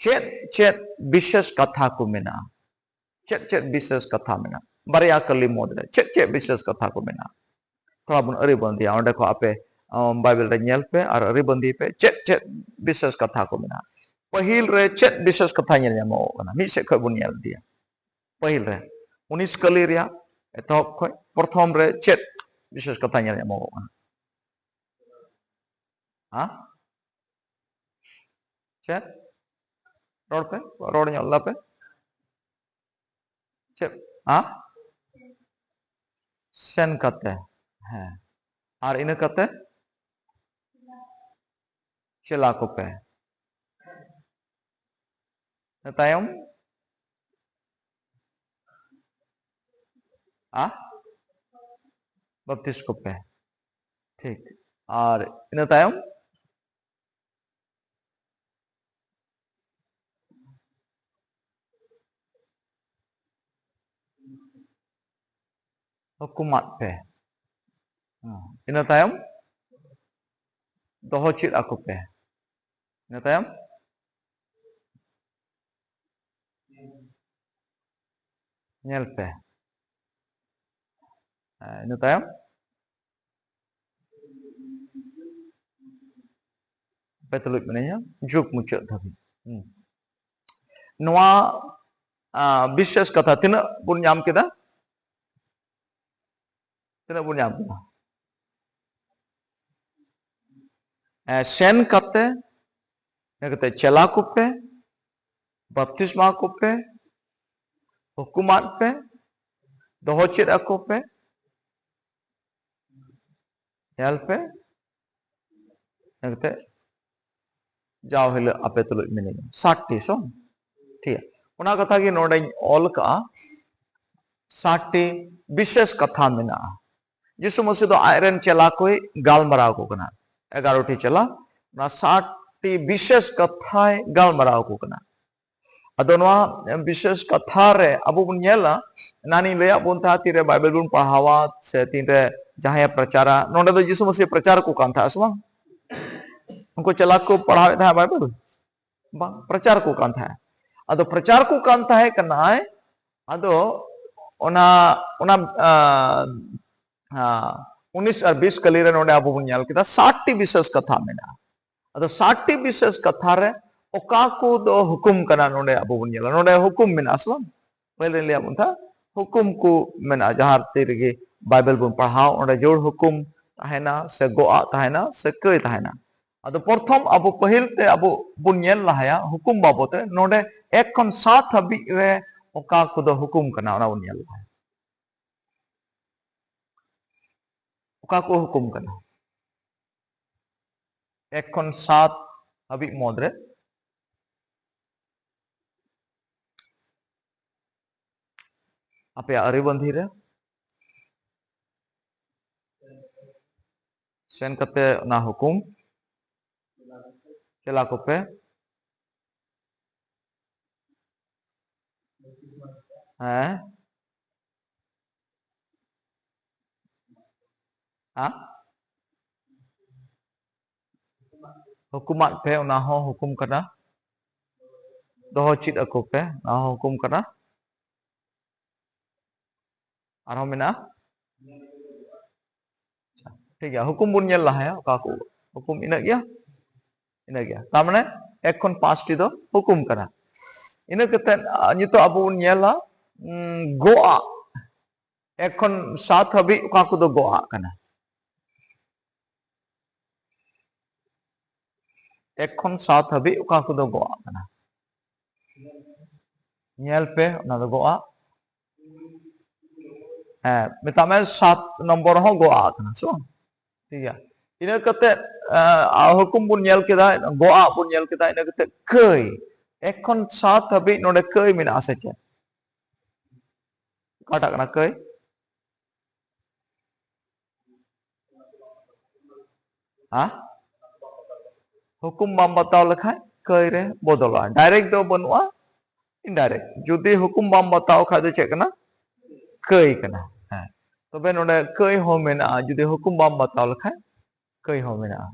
ᱪᱮᱫ ᱪᱮᱫ ᱵᱤᱥᱮᱥ ᱠᱟᱛᱷᱟ ᱠᱚ ᱢᱮᱱᱟᱜᱼᱟ? ᱪᱮᱫ ᱪᱮᱫ ᱵᱤᱥᱮᱥ ᱠᱟᱛᱷᱟ ᱢᱮᱱᱟᱜᱼᱟ? ᱵᱟᱨᱭᱟ ᱠᱟᱹᱞᱤ ᱢᱩᱫᱽᱨᱮ ᱪᱮᱫ ᱪᱮᱫ ᱵᱤᱥᱮᱥ ᱠᱟᱛᱷᱟ ᱠᱚ ᱢᱮᱱᱟᱜᱼᱟ? ᱛᱷᱚᱲᱟ ᱵᱚᱱ ᱟᱹᱨᱤ ᱵᱟᱸᱫᱤᱭᱟ᱾ ᱚᱸᱰᱮ ᱠᱷᱚᱱ ᱟᱯᱮ, ᱚ, ᱵᱟᱭᱵᱮᱞ ᱨᱮ ᱧᱮᱞ ᱯᱮ ᱟᱨ ᱟᱹᱨᱤ ᱵᱟᱸᱫᱤ ᱯᱮ, ᱪᱮᱫ ᱪᱮᱫ ᱵᱤᱥᱮᱥ ᱠᱟᱛᱷᱟ ᱠᱚ ᱢᱮᱱᱟᱜᱼᱟ᱾ ᱯᱟᱹᱦᱤᱞ ᱨᱮ ᱪᱮᱫ ᱵᱤᱥᱮᱥ ᱠᱟᱛᱷᱟ ᱧᱮᱞ ᱧᱟᱢᱚᱜᱚᱜ ᱠᱟᱱᱟ? ᱢᱤᱫ ᱥᱮᱫ ᱠᱷᱚᱱ ᱵᱚᱱ ᱧᱮᱞ ᱤᱫᱤᱭᱟ᱾ ᱯᱟᱹᱦᱤᱞ ᱨᱮ, ᱩᱱᱤᱥ ᱠᱟᱹᱞᱤ ᱨᱮᱭᱟᱜ ᱮᱛᱚᱦᱚᱵ ᱠᱷᱚᱱ ᱯᱨᱚᱛᱷᱚᱢ ᱨᱮ ᱪᱮᱫ ᱵᱤᱥᱮᱥ ᱠᱟᱛᱷᱟ ᱧᱮᱞ ᱧᱟᱢᱚᱜᱚᱜ ᱠᱟᱱᱟ? ᱦᱮᱸ? ᱪᱮᱫ? ᱨᱚᱲ ᱯᱮ, ᱨᱚᱲ ᱧᱚᱜ ᱞᱟᱯᱮ᱾ ᱪᱮᱫ? ᱦᱮᱸ? ᱥᱮᱱ ᱠᱟᱛᱮ᱾ ᱦᱮᱸ᱾ ᱟᱨ ᱤᱱᱟᱹ ᱠᱟᱛᱮ? ᱪᱮᱞᱟ ᱠᱚᱯᱮ᱾ ᱤᱱᱟᱹ ᱛᱟᱭᱚᱢ? ᱟ? ᱵᱟᱯᱛᱤᱥ ᱠᱚᱯᱮ᱾ ᱴᱷᱤᱠ᱾ ᱟᱨ ᱤᱱᱟᱹ ᱛᱟᱭᱚᱢ? ᱦᱩᱠᱩᱢᱟᱫ ᱯᱮ᱾ ᱦᱮᱸ᱾ ᱤᱱᱟᱹ ᱛᱟᱭᱚᱢ ᱫᱚᱦᱚ ᱪᱮᱫ ᱟᱠᱚ ᱯᱮ᱾ ᱤᱱᱟᱹ ᱛᱟᱭᱚᱢ ᱧᱮᱞ ᱯᱮ᱾ ᱦᱮᱸ, ᱤᱱᱟᱹ ᱛᱟᱭᱚᱢ ᱟᱯᱮ ᱛᱩᱞᱩᱡ ᱢᱤᱱᱟᱹᱧᱟ ᱡᱩᱜᱽ ᱢᱩᱪᱟᱹᱫ ᱫᱷᱟᱹᱵᱤᱡ᱾ ᱦᱩᱸ᱾ ᱱᱚᱣᱟ, ᱟ, ᱵᱤᱥᱮᱥ ᱠᱟᱛᱷᱟ ᱛᱤᱱᱟᱹᱜ ᱵᱚᱱ ᱧᱟᱢ ᱠᱮᱫᱟ? ᱛᱤᱱᱟᱹᱜ ᱵᱚᱱ ᱧᱟᱢ ᱠᱮᱫᱟ? ᱮ, ᱥᱮᱱ ᱠᱟᱛᱮ, ᱤᱱᱟᱹ ᱠᱟᱛᱮ ᱪᱮᱞᱟ ᱠᱚᱯᱮ, ᱵᱟᱯᱛᱤᱥᱢᱟ ᱠᱚᱯᱮ, ᱦᱩᱠᱩᱢᱟᱫ ᱯᱮ, ᱫᱚᱦᱚ ᱪᱮᱫ ᱟᱠᱚ ᱯᱮ, ᱧᱮᱞ ᱯᱮ, ᱮᱱᱛᱮ ᱡᱟᱣ ᱦᱤᱞᱳᱜ ᱟᱯᱮ ᱛᱩᱞᱩᱡ ᱢᱤᱱᱟᱹᱧᱟ᱾ ᱥᱟᱛ ᱴᱤ ᱥᱚ, ᱴᱷᱤᱠ ᱜᱮᱭᱟ᱾ ᱚᱱᱟ ᱠᱟᱛᱷᱟ ᱜᱮ ᱱᱚᱰᱮᱧ ᱚᱞ ᱠᱟᱜᱼᱟ, ᱥᱟᱛ ᱴᱤ ᱵᱤᱥᱮᱥ ᱠᱟᱛᱷᱟ ᱢᱮᱱᱟᱜᱼᱟ᱾ ᱡᱤᱥᱩ ᱢᱟᱹᱥᱤ ᱫᱚ ᱟᱡᱨᱮᱱ ᱪᱮᱞᱟ ᱠᱚᱭ ᱜᱟᱞᱢᱟᱨᱟᱣ ᱟᱠᱚ ᱠᱟᱱᱟ, ᱮᱜᱟᱨᱚ ᱴᱤ ᱪᱮᱞᱟ, ᱚᱱᱟ ᱥᱟᱛ ᱴᱤ ᱵᱤᱥᱮᱥ ᱠᱟᱛᱷᱟᱭ ᱜᱟᱞᱢᱟᱨᱟᱣ ᱟᱠᱚ ᱠᱟᱱᱟ᱾ ᱟᱫᱚ ᱱᱚᱣᱟ ᱵᱤᱥᱮᱥ ᱠᱟᱛᱷᱟ ᱨᱮ ᱟᱵᱚ ᱵᱚᱱ ᱧᱮᱞᱟ, ᱮᱱᱟᱱᱤᱧ ᱞᱟᱹᱭᱟᱫ ᱵᱚᱱ ᱛᱟᱦᱮᱸᱫ, ᱛᱤᱱᱨᱮ ᱵᱟᱭᱵᱮᱞ ᱵᱚᱱ ᱯᱟᱲᱦᱟᱣᱟ ᱥᱮ ᱛᱤᱱᱨᱮ ᱡᱟᱦᱟᱸᱭᱮ ᱯᱨᱚᱪᱟᱨᱟ, ᱱᱚᱰᱮ ᱫᱚ ᱡᱤᱥᱩ ᱢᱟᱹᱥᱤᱦ ᱯᱨᱚᱪᱟᱨ ᱠᱚ ᱠᱟᱱ ᱛᱟᱦᱮᱸᱫ ᱥᱮ ᱵᱟᱝ? ᱩᱱᱠᱩ ᱪᱮᱞᱟ ᱠᱚ ᱯᱟᱲᱦᱟᱣᱮᱫ ᱛᱟᱦᱮᱸᱫ ᱵᱟᱭᱵᱮᱞ? ᱵᱟᱝ, ᱯᱨᱚᱪᱟᱨ ᱠᱚ ᱠᱟᱱ ᱛᱟᱦᱮᱸᱫ᱾ ᱟᱫᱚ ᱯᱨᱚᱪᱟᱨ ᱠᱚ ᱠᱟᱱ ᱛᱟᱦᱮᱸ ᱠᱟᱱᱟᱭ, ᱟᱫᱚ ᱚᱱᱟ, ᱚᱱᱟ, ᱟᱸ, ᱟᱸ, ᱩᱱᱤᱥ ᱟᱨ ᱵᱤᱥ ᱠᱟᱹᱞᱤ ᱨᱮ ᱱᱚᱰᱮ ᱟᱵᱚ ᱵᱚᱱ ᱧᱮᱞ ᱠᱮᱫᱟ, ᱥᱟᱛ ᱴᱤ ᱵᱤᱥᱮᱥ ᱠᱟᱛᱷᱟ ᱢᱮᱱᱟᱜᱼᱟ᱾ ᱟᱫᱚ ᱥᱟᱛ ᱴᱤ ᱵᱤᱥᱮᱥ ᱠᱟᱛᱷᱟ ᱨᱮ ᱚᱠᱟ ᱠᱚ ᱫᱚ ᱦᱩᱠᱩᱢ ᱠᱟᱱᱟ, ᱱᱚᱰᱮ ᱟᱵᱚ ᱵᱚᱱ ᱧᱮᱞᱟ, ᱱᱚᱰᱮ ᱦᱩᱠᱩᱢ ᱢᱮᱱᱟᱜᱼᱟ ᱥᱮ ᱵᱟᱝ? ᱯᱟᱹᱦᱤᱞ ᱨᱤᱧ ᱞᱟᱹᱭᱟᱫ ᱵᱚᱱ ᱛᱟᱦᱮᱸᱫ, ᱦᱩᱠᱩᱢ ᱠᱚ ᱢᱮᱱᱟᱜᱼᱟ᱾ ᱡᱟᱦᱟᱸ ᱛᱤ ᱨᱮᱜᱮ ᱵᱟᱭᱵᱮᱞ ᱵᱚᱱ ᱯᱟᱲᱦᱟᱣ, ᱚᱸᱰᱮ ᱡᱳᱲ ᱦᱩᱠᱩᱢ ᱛᱟᱦᱮᱱᱟ, ᱥᱮ ᱜᱚᱜᱼᱟᱜ ᱛᱟᱦᱮᱱᱟ, ᱥᱮ ᱠᱟᱹᱭ ᱛᱟᱦᱮᱱᱟ᱾ ᱟᱫᱚ ᱯᱨᱚᱛᱷᱚᱢ ᱟᱵᱚ ᱯᱟᱹᱦᱤᱞ ᱛᱮ ᱟᱵᱚ ᱵᱚᱱ ᱧᱮᱞ ᱞᱟᱦᱟᱭᱟ ᱦᱩᱠᱩᱢ ᱵᱟᱵᱚᱛ ᱨᱮ, ᱱᱚᱰᱮ ᱮᱠ ᱠᱷᱚᱱ ᱥᱟᱛ ᱦᱟᱹᱵᱤᱡ ᱨᱮ ᱚᱠᱟ ᱠᱚᱫᱚ ᱦᱩᱠᱩᱢ ᱠᱟᱱᱟ, ᱚᱱᱟ ᱵᱚᱱ ᱧᱮᱞ ᱞᱟᱦᱟᱭᱟ᱾ ᱚᱠᱟ ᱠᱚ ᱦᱩᱠᱩᱢ ᱠᱟᱱᱟ? ᱮᱠ ᱠᱷᱚᱱ ᱥᱟᱛ ᱦᱟᱹᱵᱤᱡ ᱢᱩᱫᱽ ᱨᱮ ᱟᱯᱮᱭᱟᱜ ᱟᱹᱨᱤᱵᱟᱸᱫᱷᱤ ᱨᱮ ᱥᱮᱱ ᱠᱟᱛᱮ ᱚᱱᱟ ᱦᱩᱠᱩᱢ ᱪᱮᱞᱟ ᱠᱚᱯᱮ, ᱦᱮᱸ, ᱦᱮᱸ? ᱦᱩᱠᱩᱢᱟᱫ ᱯᱮ, ᱚᱱᱟ ᱦᱚᱸ ᱦᱩᱠᱩᱢ ᱠᱟᱱᱟ᱾ ᱫᱚᱦᱚ ᱪᱮᱫ ᱟᱠᱚ ᱯᱮ, ᱚᱱᱟ ᱦᱚᱸ ᱦᱩᱠᱩᱢ ᱠᱟᱱᱟ᱾ ᱟᱨᱦᱚᱸ ᱢᱮᱱᱟᱜᱼᱟ? ᱴᱷᱤᱠ ᱜᱮᱭᱟ, ᱦᱩᱠᱩᱢ ᱵᱚᱱ ᱧᱮᱞ ᱞᱟᱦᱟᱭᱟ, ᱚᱠᱟ ᱠᱚ ᱦᱩᱠᱩᱢ ᱤᱱᱟᱹᱜ ᱜᱮᱭᱟ᱾ ᱤᱱᱟᱹᱜᱮ᱾ ᱛᱟᱨ ᱢᱟᱱᱮ ᱮᱠ ᱠᱷᱚᱱ ᱯᱟᱸᱪ ᱴᱤ ᱫᱚ ᱦᱩᱠᱩᱢ ᱠᱟᱱᱟ᱾ ᱤᱱᱟᱹ ᱠᱟᱛᱮ, ᱟ, ᱱᱤᱛᱚᱜ ᱟᱵᱚ ᱵᱚᱱ ᱧᱮᱞᱟ, ᱩᱸ, ᱜᱚᱜᱼᱟ᱾ ᱮᱠ ᱠᱷᱚᱱ ᱥᱟᱛ ᱦᱟᱹᱵᱤᱡ ᱚᱠᱟ ᱠᱚᱫᱚ ᱜᱚᱜᱼᱟ ᱠᱟᱱᱟ? ᱮᱠ ᱠᱷᱚᱱ ᱥᱟᱛ ᱦᱟᱹᱵᱤᱡ ᱚᱠᱟ ᱠᱚᱫᱚ ᱜᱚᱜᱼᱟ ᱠᱟᱱᱟ? ᱧᱮᱞ ᱯᱮ, ᱚᱱᱟ ᱫᱚ ᱜᱚᱜᱼᱟ᱾ ᱦᱮᱸ, ᱢᱮᱛᱟᱜ ᱢᱮ ᱥᱟᱛ ᱱᱚᱢᱵᱚᱨ ᱦᱚᱸ ᱜᱚᱜᱼᱟ ᱠᱟᱱᱟ, ᱥᱮ ᱵᱟᱝ? ᱴᱷᱤᱠ ᱜᱮᱭᱟ᱾ ᱤᱱᱟᱹ ᱠᱟᱛᱮ, ᱟ, ᱦᱩᱠᱩᱢ ᱵᱚᱱ ᱧᱮᱞ ᱠᱮᱫᱟ, ᱜᱚᱜᱼᱟ ᱵᱚᱱ ᱧᱮᱞ ᱠᱮᱫᱟ, ᱤᱱᱟᱹ ᱠᱟᱛᱮ ᱠᱟᱹᱭ᱾ ᱮᱠ ᱠᱷᱚᱱ ᱥᱟᱛ ᱦᱟᱹᱵᱤᱡ ᱱᱚᱰᱮ ᱠᱟᱹᱭ ᱢᱮᱱᱟᱜᱼᱟ ᱥᱮ ᱪᱮᱫ? ᱚᱠᱟᱴᱟᱜ ᱠᱟᱱᱟ ᱠᱟᱹᱭ? ᱦᱮᱸ? ᱦᱩᱠᱩᱢ ᱵᱟᱢ ᱵᱟᱛᱟᱣ ᱞᱮᱠᱷᱟᱱ ᱠᱟᱹᱭ ᱨᱮ ᱵᱚᱫᱚᱞᱚᱜᱼᱟ᱾ ᱰᱟᱭᱨᱮᱠᱴ ᱫᱚ ᱵᱟᱹᱱᱩᱜᱼᱟ, ᱤᱱᱰᱟᱭᱨᱮᱠᱴ᱾ ᱡᱩᱫᱤ ᱦᱩᱠᱩᱢ ᱵᱟᱢ ᱵᱟᱛᱟᱣ ᱠᱷᱟᱡ ᱫᱚ ᱪᱮᱫ ᱠᱟᱱᱟ? ᱠᱟᱹᱭ ᱠᱟᱱᱟ᱾ ᱦᱮᱸ, ᱛᱚᱵᱮ ᱱᱚᱰᱮ ᱠᱟᱹᱭ ᱦᱚᱸ ᱢᱮᱱᱟᱜᱼᱟ, ᱡᱩᱫᱤ ᱦᱩᱠᱩᱢ ᱵᱟᱢ ᱵᱟᱛᱟᱣ ᱞᱮᱠᱷᱟᱱ ᱠᱟᱹᱭ ᱦᱚᱸ ᱢᱮᱱᱟᱜᱼᱟ᱾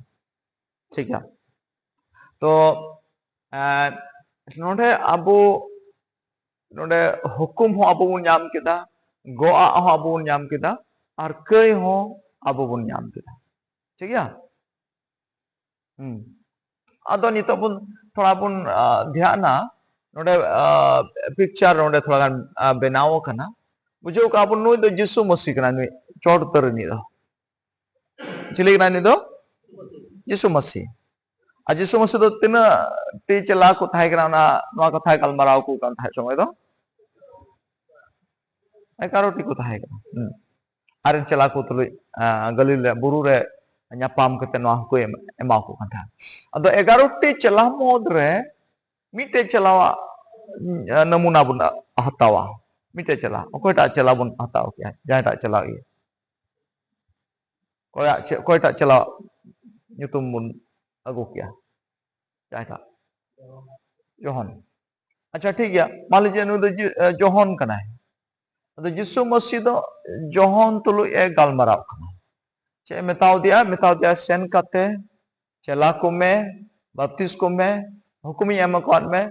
ᱴᱷᱤᱠ ᱜᱮᱭᱟ᱾ ᱛᱚ, ᱮᱸ, ᱱᱚᱰᱮ ᱟᱵᱚ, ᱱᱚᱰᱮ ᱦᱩᱠᱩᱢ ᱦᱚᱸ ᱟᱵᱚ ᱵᱚᱱ ᱧᱟᱢ ᱠᱮᱫᱟ, ᱜᱚᱜᱼᱟᱜ ᱦᱚᱸ ᱟᱵᱚ ᱵᱚᱱ ᱧᱟᱢ ᱠᱮᱫᱟ, ᱟᱨ ᱠᱟᱹᱭ ᱦᱚᱸ ᱟᱵᱚ ᱵᱚᱱ ᱧᱟᱢ ᱠᱮᱫᱟ᱾ ᱴᱷᱤᱠ ᱜᱮᱭᱟ? ᱦᱩᱸ᱾ ᱟᱫᱚ ᱱᱤᱛᱚᱜ ᱵᱚᱱ ᱛᱷᱚᱲᱟ ᱵᱚᱱ, ᱟ, ᱫᱷᱮᱭᱟᱱᱟ, ᱱᱚᱰᱮ, ᱟ, ᱯᱤᱠᱪᱟᱨ ᱱᱚᱰᱮ ᱛᱷᱚᱲᱟ ᱜᱟᱱ, ᱟ, ᱵᱮᱱᱟᱣ ᱟᱠᱟᱱᱟ᱾ ᱵᱩᱡᱷᱟᱹᱣ ᱠᱟᱜᱼᱟ ᱵᱚᱱ, ᱱᱩᱭ ᱫᱚ ᱡᱤᱥᱩ ᱢᱟᱹᱥᱤ ᱠᱟᱱᱟᱭ, ᱱᱩᱭ ᱪᱚᱴ ᱩᱛᱟᱹᱨ ᱨᱤᱱᱤᱡ ᱫᱚ᱾ ᱪᱤᱞᱤ ᱠᱟᱱᱟᱭ ᱱᱩᱭ ᱫᱚ? ᱡᱤᱥᱩ ᱢᱟᱹᱥᱤ᱾ ᱟᱨ ᱡᱤᱥᱩ ᱢᱟᱹᱥᱤ ᱫᱚ ᱛᱤᱱᱟᱹᱜ ᱴᱤ ᱪᱮᱞᱟ ᱠᱚ ᱛᱟᱦᱮᱸ ᱠᱟᱱᱟ, ᱚᱱᱟ, ᱱᱚᱣᱟ ᱠᱟᱛᱷᱟᱭ ᱜᱟᱞᱢᱟᱨᱟᱣ ᱠᱚ ᱠᱟᱱ ᱛᱟᱦᱮᱸᱫ ᱥᱚᱢᱚᱭ ᱫᱚ? ᱮᱜᱟᱨᱚ ᱴᱤ ᱠᱚ ᱛᱟᱦᱮᱸ ᱠᱟᱱᱟ᱾ ᱦᱩᱸ᱾ ᱟᱨ ᱨᱮᱱ ᱪᱮᱞᱟ ᱠᱚ ᱛᱩᱞᱩᱡ, ᱟ, ᱜᱟᱹᱞᱤᱞ ᱨᱮ ᱵᱩᱨᱩ ᱨᱮ ᱧᱟᱯᱟᱢ ᱠᱟᱛᱮ ᱱᱚᱣᱟ ᱦᱚᱸᱠᱚ ᱮᱢ-, ᱮᱢᱟ ᱠᱚ ᱠᱟᱱ ᱛᱟᱦᱮᱸᱫ᱾ ᱟᱫᱚ ᱮᱜᱟᱨᱚ ᱴᱤ ᱪᱮᱞᱟ ᱢᱩᱫᱽ ᱨᱮ ᱢᱤᱫᱴᱮᱡ ᱪᱮᱞᱟᱣᱟᱜ, ᱟ, ᱱᱟᱢᱩᱱᱟ ᱵᱚᱱ ᱦᱟᱛᱟᱣᱟ᱾ ᱢᱤᱫᱴᱮᱡ ᱪᱮᱞᱟ, ᱚᱠᱚᱭᱴᱟᱜ ᱪᱮᱞᱟ ᱵᱚᱱ ᱦᱟᱛᱟᱣ ᱠᱮᱭᱟ? ᱡᱟᱦᱟᱸᱭᱴᱟᱜ ᱪᱮᱞᱟ ᱜᱮ᱾ ᱚᱠᱚᱭᱟᱜ ᱪᱮ-, ᱚᱠᱚᱭᱴᱟᱜ ᱪᱮᱞᱟ ᱧᱩᱛᱩᱢ ᱵᱚᱱ ᱟᱹᱜᱩ ᱠᱮᱭᱟ? ᱡᱟᱦᱟᱸᱭᱴᱟᱜ? ᱡᱚᱦᱚᱱ᱾ ᱟᱪᱪᱷᱟ, ᱴᱷᱤᱠ ᱜᱮᱭᱟ, ᱢᱟᱱ ᱞᱤᱡᱤᱭᱮ ᱱᱩᱭ ᱫᱚ ᱡᱤ-, ᱮ, ᱡᱚᱦᱚᱱ ᱠᱟᱱᱟᱭ᱾ ᱟᱫᱚ ᱡᱤᱥᱩ ᱢᱟᱹᱥᱤ ᱫᱚ ᱡᱚᱦᱚᱱ ᱛᱩᱞᱩᱡ ᱮ ᱜᱟᱞᱢᱟᱨᱟᱣ ᱠᱟᱱᱟ᱾ ᱪᱮᱫ ᱮ ᱢᱮᱛᱟᱣ ᱫᱮᱭᱟ? ᱢᱮᱛᱟᱣ ᱫᱮᱭᱟ, "ᱥᱮᱱ ᱠᱟᱛᱮ ᱪᱮᱞᱟ ᱠᱚᱢᱮ, ᱵᱟᱯᱛᱤᱥ ᱠᱚᱢᱮ, ᱦᱩᱠᱩᱢᱤᱧ ᱮᱢ ᱟᱠᱟᱫ ᱢᱮ,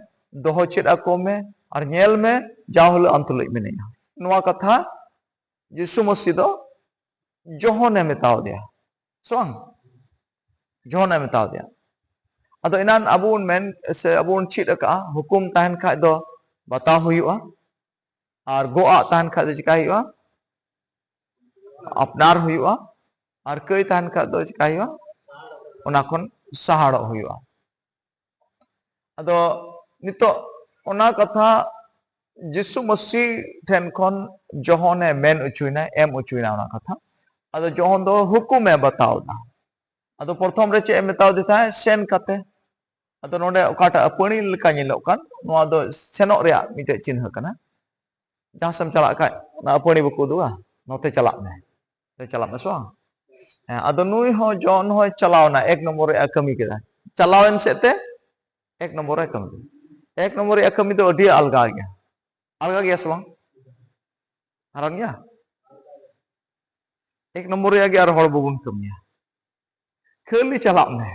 ᱫᱚᱦᱚ ᱪᱮᱫ ᱟᱠᱚ ᱢᱮ, ᱟᱨ ᱧᱮᱞ ᱢᱮ, ᱡᱟ ᱦᱤᱞᱳᱜ ᱟᱢ ᱛᱩᱞᱩᱡ ᱢᱤᱱᱟᱹᱧᱟ᱾" ᱱᱚᱣᱟ ᱠᱟᱛᱷᱟ ᱡᱤᱥᱩ ᱢᱟᱹᱥᱤ ᱫᱚ ᱡᱚᱦᱚᱱᱮ ᱢᱮᱛᱟᱣ ᱫᱮᱭᱟ, ᱥᱮ ᱵᱟᱝ? ᱡᱚᱦᱚᱱᱮ ᱢᱮᱛᱟᱣ ᱫᱮᱭᱟ᱾ ᱟᱫᱚ ᱮᱱᱟᱱ ᱟᱵᱚ ᱵᱚᱱ ᱢᱮᱱ ᱥᱮ ᱟᱵᱚ ᱵᱚᱱ ᱪᱮᱫ ᱟᱠᱟᱫᱼᱟ, ᱦᱩᱠᱩᱢ ᱛᱟᱦᱮᱱ ᱠᱷᱟᱡ ᱫᱚ ᱵᱟᱛᱟᱣ ᱦᱩᱭᱩᱜᱼᱟ, ᱟᱨ ᱜᱚᱜ ᱟᱜ ᱛᱟᱦᱮᱱ ᱠᱷᱟᱡ ᱫᱚ ᱪᱤᱠᱟᱭ ᱦᱩᱭᱩᱜᱼᱟ? ᱟᱯᱱᱟᱨ ᱦᱩᱭᱩᱜᱼᱟ᱾ ᱟᱨ ᱠᱟᱹᱭ ᱛᱟᱦᱮᱱ ᱠᱷᱟᱡ ᱫᱚ ᱪᱤᱠᱟᱭ ᱦᱩᱭᱩᱜᱼᱟ? ᱚᱱᱟ ᱠᱷᱚᱱ ᱥᱟᱦᱟᱲᱚᱜ ᱦᱩᱭᱩᱜᱼᱟ᱾ ᱟᱫᱚ ᱱᱤᱛᱚᱜ ᱚᱱᱟ ᱠᱟᱛᱷᱟ ᱡᱤᱥᱩ ᱢᱟᱹᱥᱤ ᱴᱷᱮᱱ ᱠᱷᱚᱱ ᱡᱚᱦᱚᱱᱮ ᱢᱮᱱ ᱦᱚᱪᱚᱭᱮᱱᱟ, ᱮᱢ ᱦᱚᱪᱚᱭᱮᱱᱟ ᱚᱱᱟ ᱠᱟᱛᱷᱟ᱾ ᱟᱫᱚ ᱡᱚᱦᱚᱱ ᱫᱚ ᱦᱩᱠᱩᱢᱮ ᱵᱟᱛᱟᱣ ᱮᱫᱟ᱾ ᱟᱫᱚ ᱯᱨᱚᱛᱷᱚᱢ ᱨᱮ ᱪᱮᱫ ᱮ ᱢᱮᱛᱟᱣ ᱫᱮ ᱛᱟᱦᱮᱸᱫ? ᱥᱮᱱ ᱠᱟᱛᱮ᱾ ᱟᱫᱚ ᱱᱚᱰᱮ ᱚᱠᱟᱴᱟᱜ ᱟᱹᱯᱟᱹᱲᱤ ᱞᱮᱠᱟ ᱧᱮᱞᱚᱜ ᱠᱟᱱ, ᱱᱚᱣᱟ ᱫᱚ ᱥᱮᱱᱚᱜ ᱨᱮᱭᱟᱜ ᱢᱤᱫᱴᱮᱡ ᱪᱤᱱᱦᱟᱹ ᱠᱟᱱᱟ᱾ ᱡᱟᱦᱟᱸ ᱥᱮᱫ ᱮᱢ ᱪᱟᱞᱟᱜ ᱠᱷᱟᱡ ᱚᱱᱟ ᱟᱹᱯᱟᱹᱲᱤ ᱵᱟᱠᱚ ᱩᱫᱩᱜᱟ, ᱱᱚᱛᱮ ᱪᱟᱞᱟᱜ ᱢᱮ, ᱱᱚᱛᱮ ᱪᱟᱞᱟᱜ ᱢᱮ, ᱥᱮ ᱵᱟᱝ? ᱦᱮᱸ, ᱟᱫᱚ ᱱᱩᱭ ᱦᱚᱸ ᱡᱚᱱ ᱦᱚᱸᱭ ᱪᱟᱞᱟᱣ ᱮᱱᱟ, ᱮᱠ ᱱᱚᱢᱵᱚᱨ ᱨᱮᱭᱟᱜ ᱠᱟᱹᱢᱤ ᱠᱮᱫᱟ, ᱪᱟᱞᱟᱣᱮᱱ ᱥᱮᱫ ᱛᱮ ᱮᱠ ᱱᱚᱢᱵᱚᱨ ᱨᱮ ᱠᱟᱹᱢᱤ ᱠᱮᱫᱟ᱾ ᱮᱠ ᱱᱚᱢᱵᱚᱨ ᱨᱮᱭᱟᱜ ᱠᱟᱹᱢᱤ ᱫᱚ ᱟᱹᱰᱤ ᱟᱞᱜᱟ ᱜᱮᱭᱟ, ᱟᱞᱜᱟ ᱜᱮᱭᱟ ᱥᱮ ᱵᱟᱝ? ᱦᱟᱨᱚᱱ ᱜᱮᱭᱟ? ᱮᱠ ᱱᱚᱢᱵᱚᱨ ᱨᱮᱭᱟᱜ ᱜᱮ ᱟᱨ ᱦᱚᱲ ᱵᱟᱵᱚᱱ ᱠᱟᱹᱢᱤᱭᱟ, ᱠᱷᱟᱹᱞᱤ ᱪᱟᱞᱟᱜ ᱢᱮ᱾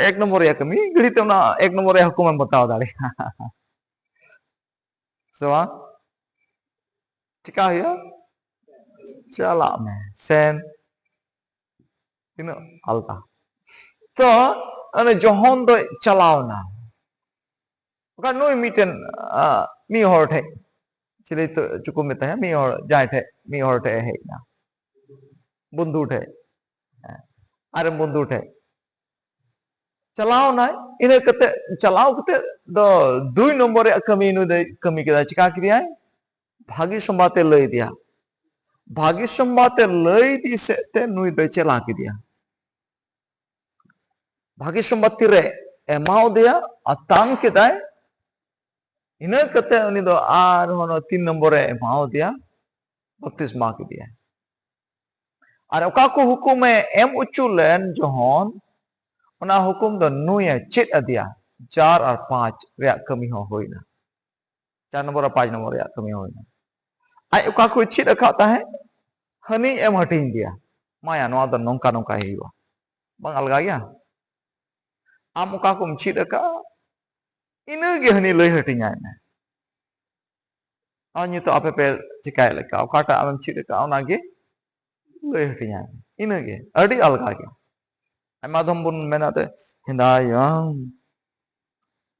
ᱮᱠ ᱱᱚᱢᱵᱚᱨ ᱨᱮᱭᱟᱜ ᱠᱟᱹᱢᱤ, ᱜᱷᱟᱹᱲᱤ ᱛᱮ ᱚᱱᱟ ᱮᱠ ᱱᱚᱢᱵᱚᱨ ᱨᱮᱭᱟᱜ ᱦᱩᱠᱩᱢᱮᱢ ᱵᱟᱛᱟᱣ ᱫᱟᱲᱮᱭᱟᱜᱼᱟ᱾ ᱥᱮ ᱵᱟᱝ? ᱪᱮᱠᱟ ᱦᱩᱭᱩᱜᱼᱟ? ᱪᱟᱞᱟᱜ ᱢᱮ, ᱥᱮᱱ᱾ ᱛᱤᱱᱟᱹᱜ ᱟᱞᱜᱟ᱾ ᱛᱚ ᱚᱱᱮ ᱡᱚᱦᱚᱱ ᱫᱚᱭ ᱪᱟᱞᱟᱣ ᱮᱱᱟ᱾ ᱵᱟᱠᱷᱟᱱ ᱱᱩᱭ ᱢᱤᱫᱴᱮᱱ, ᱟ, ᱢᱤᱫ ᱦᱚᱲ ᱴᱷᱮᱡ, ᱪᱤᱞᱤ ᱛᱚ ᱪᱚᱠᱚ ᱢᱮᱛᱟᱭᱟ, ᱢᱤᱫ ᱦᱚᱲ, ᱡᱟᱦᱟᱸᱭ ᱴᱷᱮᱡ, ᱢᱤᱫ ᱦᱚᱲ ᱴᱷᱮᱡ ᱮ ᱦᱮᱡ ᱮᱱᱟ, ᱵᱚᱱᱫᱷᱩ ᱴᱷᱮᱡ᱾ ᱦᱮᱸ, ᱟᱨ ᱵᱚᱱᱫᱷᱩ ᱴᱷᱮᱡ ᱪᱟᱞᱟᱣ ᱮᱱᱟᱭ᱾ ᱤᱱᱟᱹ ᱠᱟᱛᱮ, ᱪᱟᱞᱟᱣ ᱠᱟᱛᱮ ᱫᱚ ᱫᱩᱭ ᱱᱚᱢᱵᱚᱨ ᱨᱮᱭᱟᱜ ᱠᱟᱹᱢᱤ ᱱᱩᱭ ᱫᱚᱭ ᱠᱟᱹᱢᱤ ᱠᱮᱫᱟ᱾ ᱪᱤᱠᱟ ᱠᱮᱫᱮᱭᱟᱭ? ᱵᱷᱟᱹᱜᱤ ᱥᱚᱢᱵᱟᱫ ᱮ ᱞᱟᱹᱭ ᱟᱫᱮᱭᱟ᱾ ᱵᱷᱟᱹᱜᱤ ᱥᱚᱢᱵᱟᱫ ᱮ ᱞᱟᱹᱭ ᱤᱫᱤ ᱥᱮᱫ ᱛᱮ ᱱᱩᱭ ᱫᱚᱭ ᱪᱟᱞᱟᱣ ᱠᱮᱫᱮᱭᱟ᱾ ᱵᱷᱟᱹᱜᱤ ᱥᱚᱢᱵᱟᱫ ᱛᱤᱨᱮ ᱮᱢᱟᱣᱟᱫᱮᱭᱟ, ᱟᱛᱟᱝ ᱠᱮᱫᱟᱭ, ᱤᱱᱟᱹ ᱠᱟᱛᱮ ᱩᱱᱤ ᱫᱚ ᱟᱨᱦᱚᱸ ᱱᱚᱣᱟ ᱛᱤᱱ ᱱᱚᱢᱵᱚᱨ ᱮ ᱮᱢᱟᱣᱟᱫᱮᱭᱟ, ᱵᱟᱯᱛᱤᱥᱢᱟ ᱠᱮᱫᱮᱭᱟᱭ᱾ ᱟᱨ ᱚᱠᱟ ᱠᱚ ᱦᱩᱠᱩᱢᱮ ᱮᱢ ᱦᱚᱪᱚ ᱞᱮᱱ ᱡᱚᱦᱚᱱ, ᱚᱱᱟ ᱦᱩᱠᱩᱢ ᱫᱚ ᱱᱩᱭᱮ ᱪᱮᱫ ᱟᱫᱮᱭᱟ᱾ ᱪᱟᱨ ᱟᱨ ᱯᱟᱸᱪ ᱨᱮᱭᱟᱜ ᱠᱟᱹᱢᱤ ᱦᱚᱸ ᱦᱩᱭᱱᱟ᱾ ᱪᱟᱨ ᱱᱚᱢᱵᱚᱨ ᱟᱨ ᱯᱟᱸᱪ ᱱᱚᱢᱵᱚᱨ ᱨᱮᱭᱟᱜ ᱠᱟᱹᱢᱤ ᱦᱚᱸ ᱦᱩᱭᱱᱟ᱾ ᱟᱡ ᱚᱠᱟ ᱠᱚᱭ ᱪᱮᱫ ᱟᱠᱟᱫ ᱛᱟᱦᱮᱸᱫ, ᱦᱟᱹᱱᱤ ᱮᱢ ᱦᱟᱹᱴᱤᱧ ᱟᱫᱮᱭᱟ᱾ ᱢᱟᱭᱟ, ᱱᱚᱣᱟ ᱫᱚ ᱱᱚᱝᱠᱟ ᱱᱚᱝᱠᱟᱭ ᱦᱩᱭᱩᱜᱼᱟ᱾ ᱵᱟᱝ ᱟᱞᱜᱟ ᱜᱮᱭᱟ? ᱟᱢ ᱚᱠᱟ ᱠᱚᱢ ᱪᱮᱫ ᱟᱠᱟᱫᱼᱟ, ᱤᱱᱟᱹᱜᱮ ᱦᱟᱹᱱᱤ ᱞᱟᱹᱭ ᱦᱟᱹᱴᱤᱧᱟᱭ ᱢᱮ᱾ ᱟᱨ ᱱᱤᱛᱚᱜ ᱟᱯᱮ ᱯᱮ ᱪᱮᱠᱟᱭᱮᱫ ᱞᱮᱠᱟ, ᱚᱠᱟᱴᱟᱜ ᱟᱢᱮᱢ ᱪᱮᱫ ᱟᱠᱟᱫᱼᱟ, ᱚᱱᱟᱜᱮ ᱞᱟᱹᱭ ᱦᱟᱹᱴᱤᱧᱟᱭ ᱢᱮ᱾ ᱤᱱᱟᱹᱜᱮ, ᱟᱹᱰᱤ ᱟᱞᱜᱟ ᱜᱮ᱾ ᱟᱭᱢᱟ ᱫᱷᱚᱢ ᱵᱚᱱ ᱢᱮᱱᱟ ᱛᱮ, ᱦᱮᱸᱫᱟᱭᱟᱢ,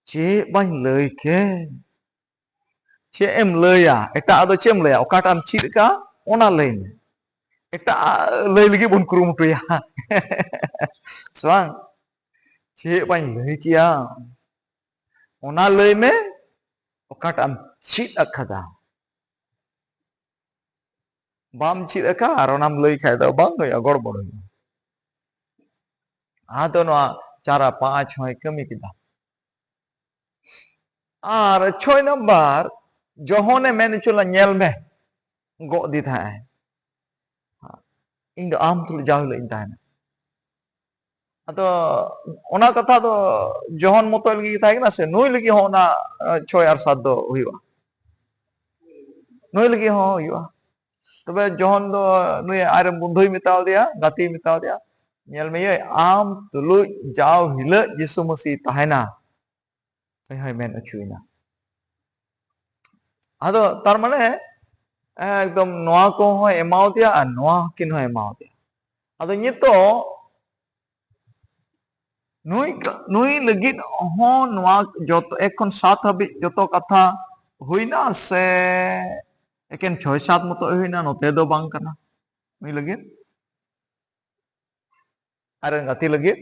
ᱪᱮᱫ ᱵᱟᱹᱧ ᱞᱟᱹᱭ ᱠᱮ? ᱪᱮᱫ ᱮᱢ ᱞᱟᱹᱭᱟ? ᱮᱴᱟᱜ ᱫᱚ ᱪᱮᱫ ᱮᱢ ᱞᱟᱹᱭᱟ? ᱚᱠᱟᱴᱟᱜ ᱮᱢ ᱪᱮᱫ ᱟᱠᱟᱫ, ᱚᱱᱟ ᱞᱟᱹᱭ ᱢᱮ᱾ ᱮᱴᱟᱜ ᱞᱟᱹᱭ ᱞᱟᱹᱜᱤᱫ ᱵᱚᱱ ᱠᱩᱨᱩᱢᱩᱴᱩᱭᱟ᱾ ᱥᱮ ᱵᱟᱝ? ᱪᱮᱫ ᱵᱟᱹᱧ ᱞᱟᱹᱭ ᱠᱮᱭᱟ? ᱚᱱᱟ ᱞᱟᱹᱭ ᱢᱮ, ᱚᱠᱟᱴᱟᱜ ᱮᱢ ᱪᱮᱫ ᱟᱠᱟᱫᱟ᱾ ᱵᱟᱢ ᱪᱮᱫ ᱟᱠᱟᱫ ᱟᱨ ᱚᱱᱟᱢ ᱞᱟᱹᱭ ᱠᱷᱟᱡ ᱫᱚ ᱵᱟᱝ ᱦᱩᱭᱩᱜᱼᱟ, ᱜᱚᱲᱵᱚᱲ ᱦᱩᱭᱩᱜᱼᱟ᱾ ᱟᱫᱚ ᱱᱚᱣᱟ ᱪᱟᱨᱟ ᱯᱟᱸᱪ ᱦᱚᱸᱭ ᱠᱟᱹᱢᱤ ᱠᱮᱫᱟ᱾ ᱟᱨ ᱪᱷᱚᱭ ᱱᱟᱢᱵᱟᱨ, ᱡᱚᱦᱚᱱᱮ ᱢᱮᱱ ᱦᱚᱪᱚ ᱞᱮ, ᱧᱮᱞ ᱢᱮ, ᱜᱚᱜ ᱤᱫᱤ ᱛᱟᱦᱮᱸᱜ ᱟᱭ᱾ ᱤᱧ ᱫᱚ ᱟᱢ ᱛᱩᱞᱩᱡ ᱡᱟᱣ ᱦᱤᱞᱳᱜ ᱤᱧ ᱛᱟᱦᱮᱱᱟ᱾ ᱟᱫᱚ ᱚᱱᱟ ᱠᱟᱛᱷᱟ ᱫᱚ ᱡᱚᱦᱚᱱ ᱢᱚᱛᱚ ᱞᱟᱹᱜᱤᱫ ᱜᱮ ᱛᱟᱦᱮᱸ ᱠᱟᱱᱟ ᱥᱮ ᱱᱩᱭ ᱞᱟᱹᱜᱤᱫ ᱦᱚᱸ ᱚᱱᱟ, ᱮ, ᱪᱷᱚᱭ ᱟᱨ ᱥᱟᱛ ᱫᱚ ᱦᱩᱭᱩᱜᱼᱟ? ᱱᱩᱭ ᱞᱟᱹᱜᱤᱫ ᱦᱚᱸ ᱦᱩᱭᱩᱜᱼᱟ᱾ ᱛᱚᱵᱮ ᱡᱚᱦᱚᱱ ᱫᱚ ᱱᱩᱭ ᱟᱡᱨᱮᱱ ᱵᱚᱱᱫᱷᱩᱭ ᱢᱮᱛᱟᱣ ᱫᱮᱭᱟ, ᱜᱟᱛᱮᱭ ᱢᱮᱛᱟᱣ ᱫᱮᱭᱟ, ᱧᱮᱞ ᱢᱮ ᱭᱟᱹᱭ, ᱟᱢ ᱛᱩᱞᱩᱡ ᱡᱟᱣ ᱦᱤᱞᱳᱜ ᱡᱤᱥᱩ ᱢᱟᱹᱥᱤ ᱛᱟᱦᱮᱱᱟ᱾ ᱱᱩᱭ ᱦᱚᱸᱭ ᱢᱮᱱ ᱦᱚᱪᱚᱭᱮᱱᱟ᱾ ᱟᱫᱚ ᱛᱟᱨ ᱢᱟᱱᱮ ᱮᱠᱫᱚᱢ ᱱᱚᱣᱟ ᱠᱚᱦᱚᱸ ᱮᱢᱟᱣ ᱫᱮᱭᱟ ᱟᱨ ᱱᱚᱣᱟ ᱠᱤᱱ ᱦᱚᱸ ᱮᱢᱟᱣ ᱫᱮᱭᱟ᱾ ᱟᱫᱚ ᱱᱤᱛᱚᱜ ᱱᱩᱭ ᱠᱟ-, ᱱᱩᱭ ᱞᱟᱹᱜᱤᱫ ᱦᱚᱸ ᱱᱚᱣᱟ ᱡᱚᱛᱚ ᱮᱠ ᱠᱷᱚᱱ ᱥᱟᱛ ᱦᱟᱹᱵᱤᱡ ᱡᱚᱛᱚ ᱠᱟᱛᱷᱟ ᱦᱩᱭᱱᱟ ᱥᱮ ᱮᱠᱮᱱ ᱪᱷᱚᱭ ᱥᱟᱛ ᱢᱚᱛᱚ ᱦᱩᱭᱱᱟ? ᱱᱚᱛᱮ ᱫᱚ ᱵᱟᱝ ᱠᱟᱱᱟ᱾ ᱱᱩᱭ ᱞᱟᱹᱜᱤᱫ ᱟᱨ ᱜᱟᱛᱮ ᱞᱟᱹᱜᱤᱫ,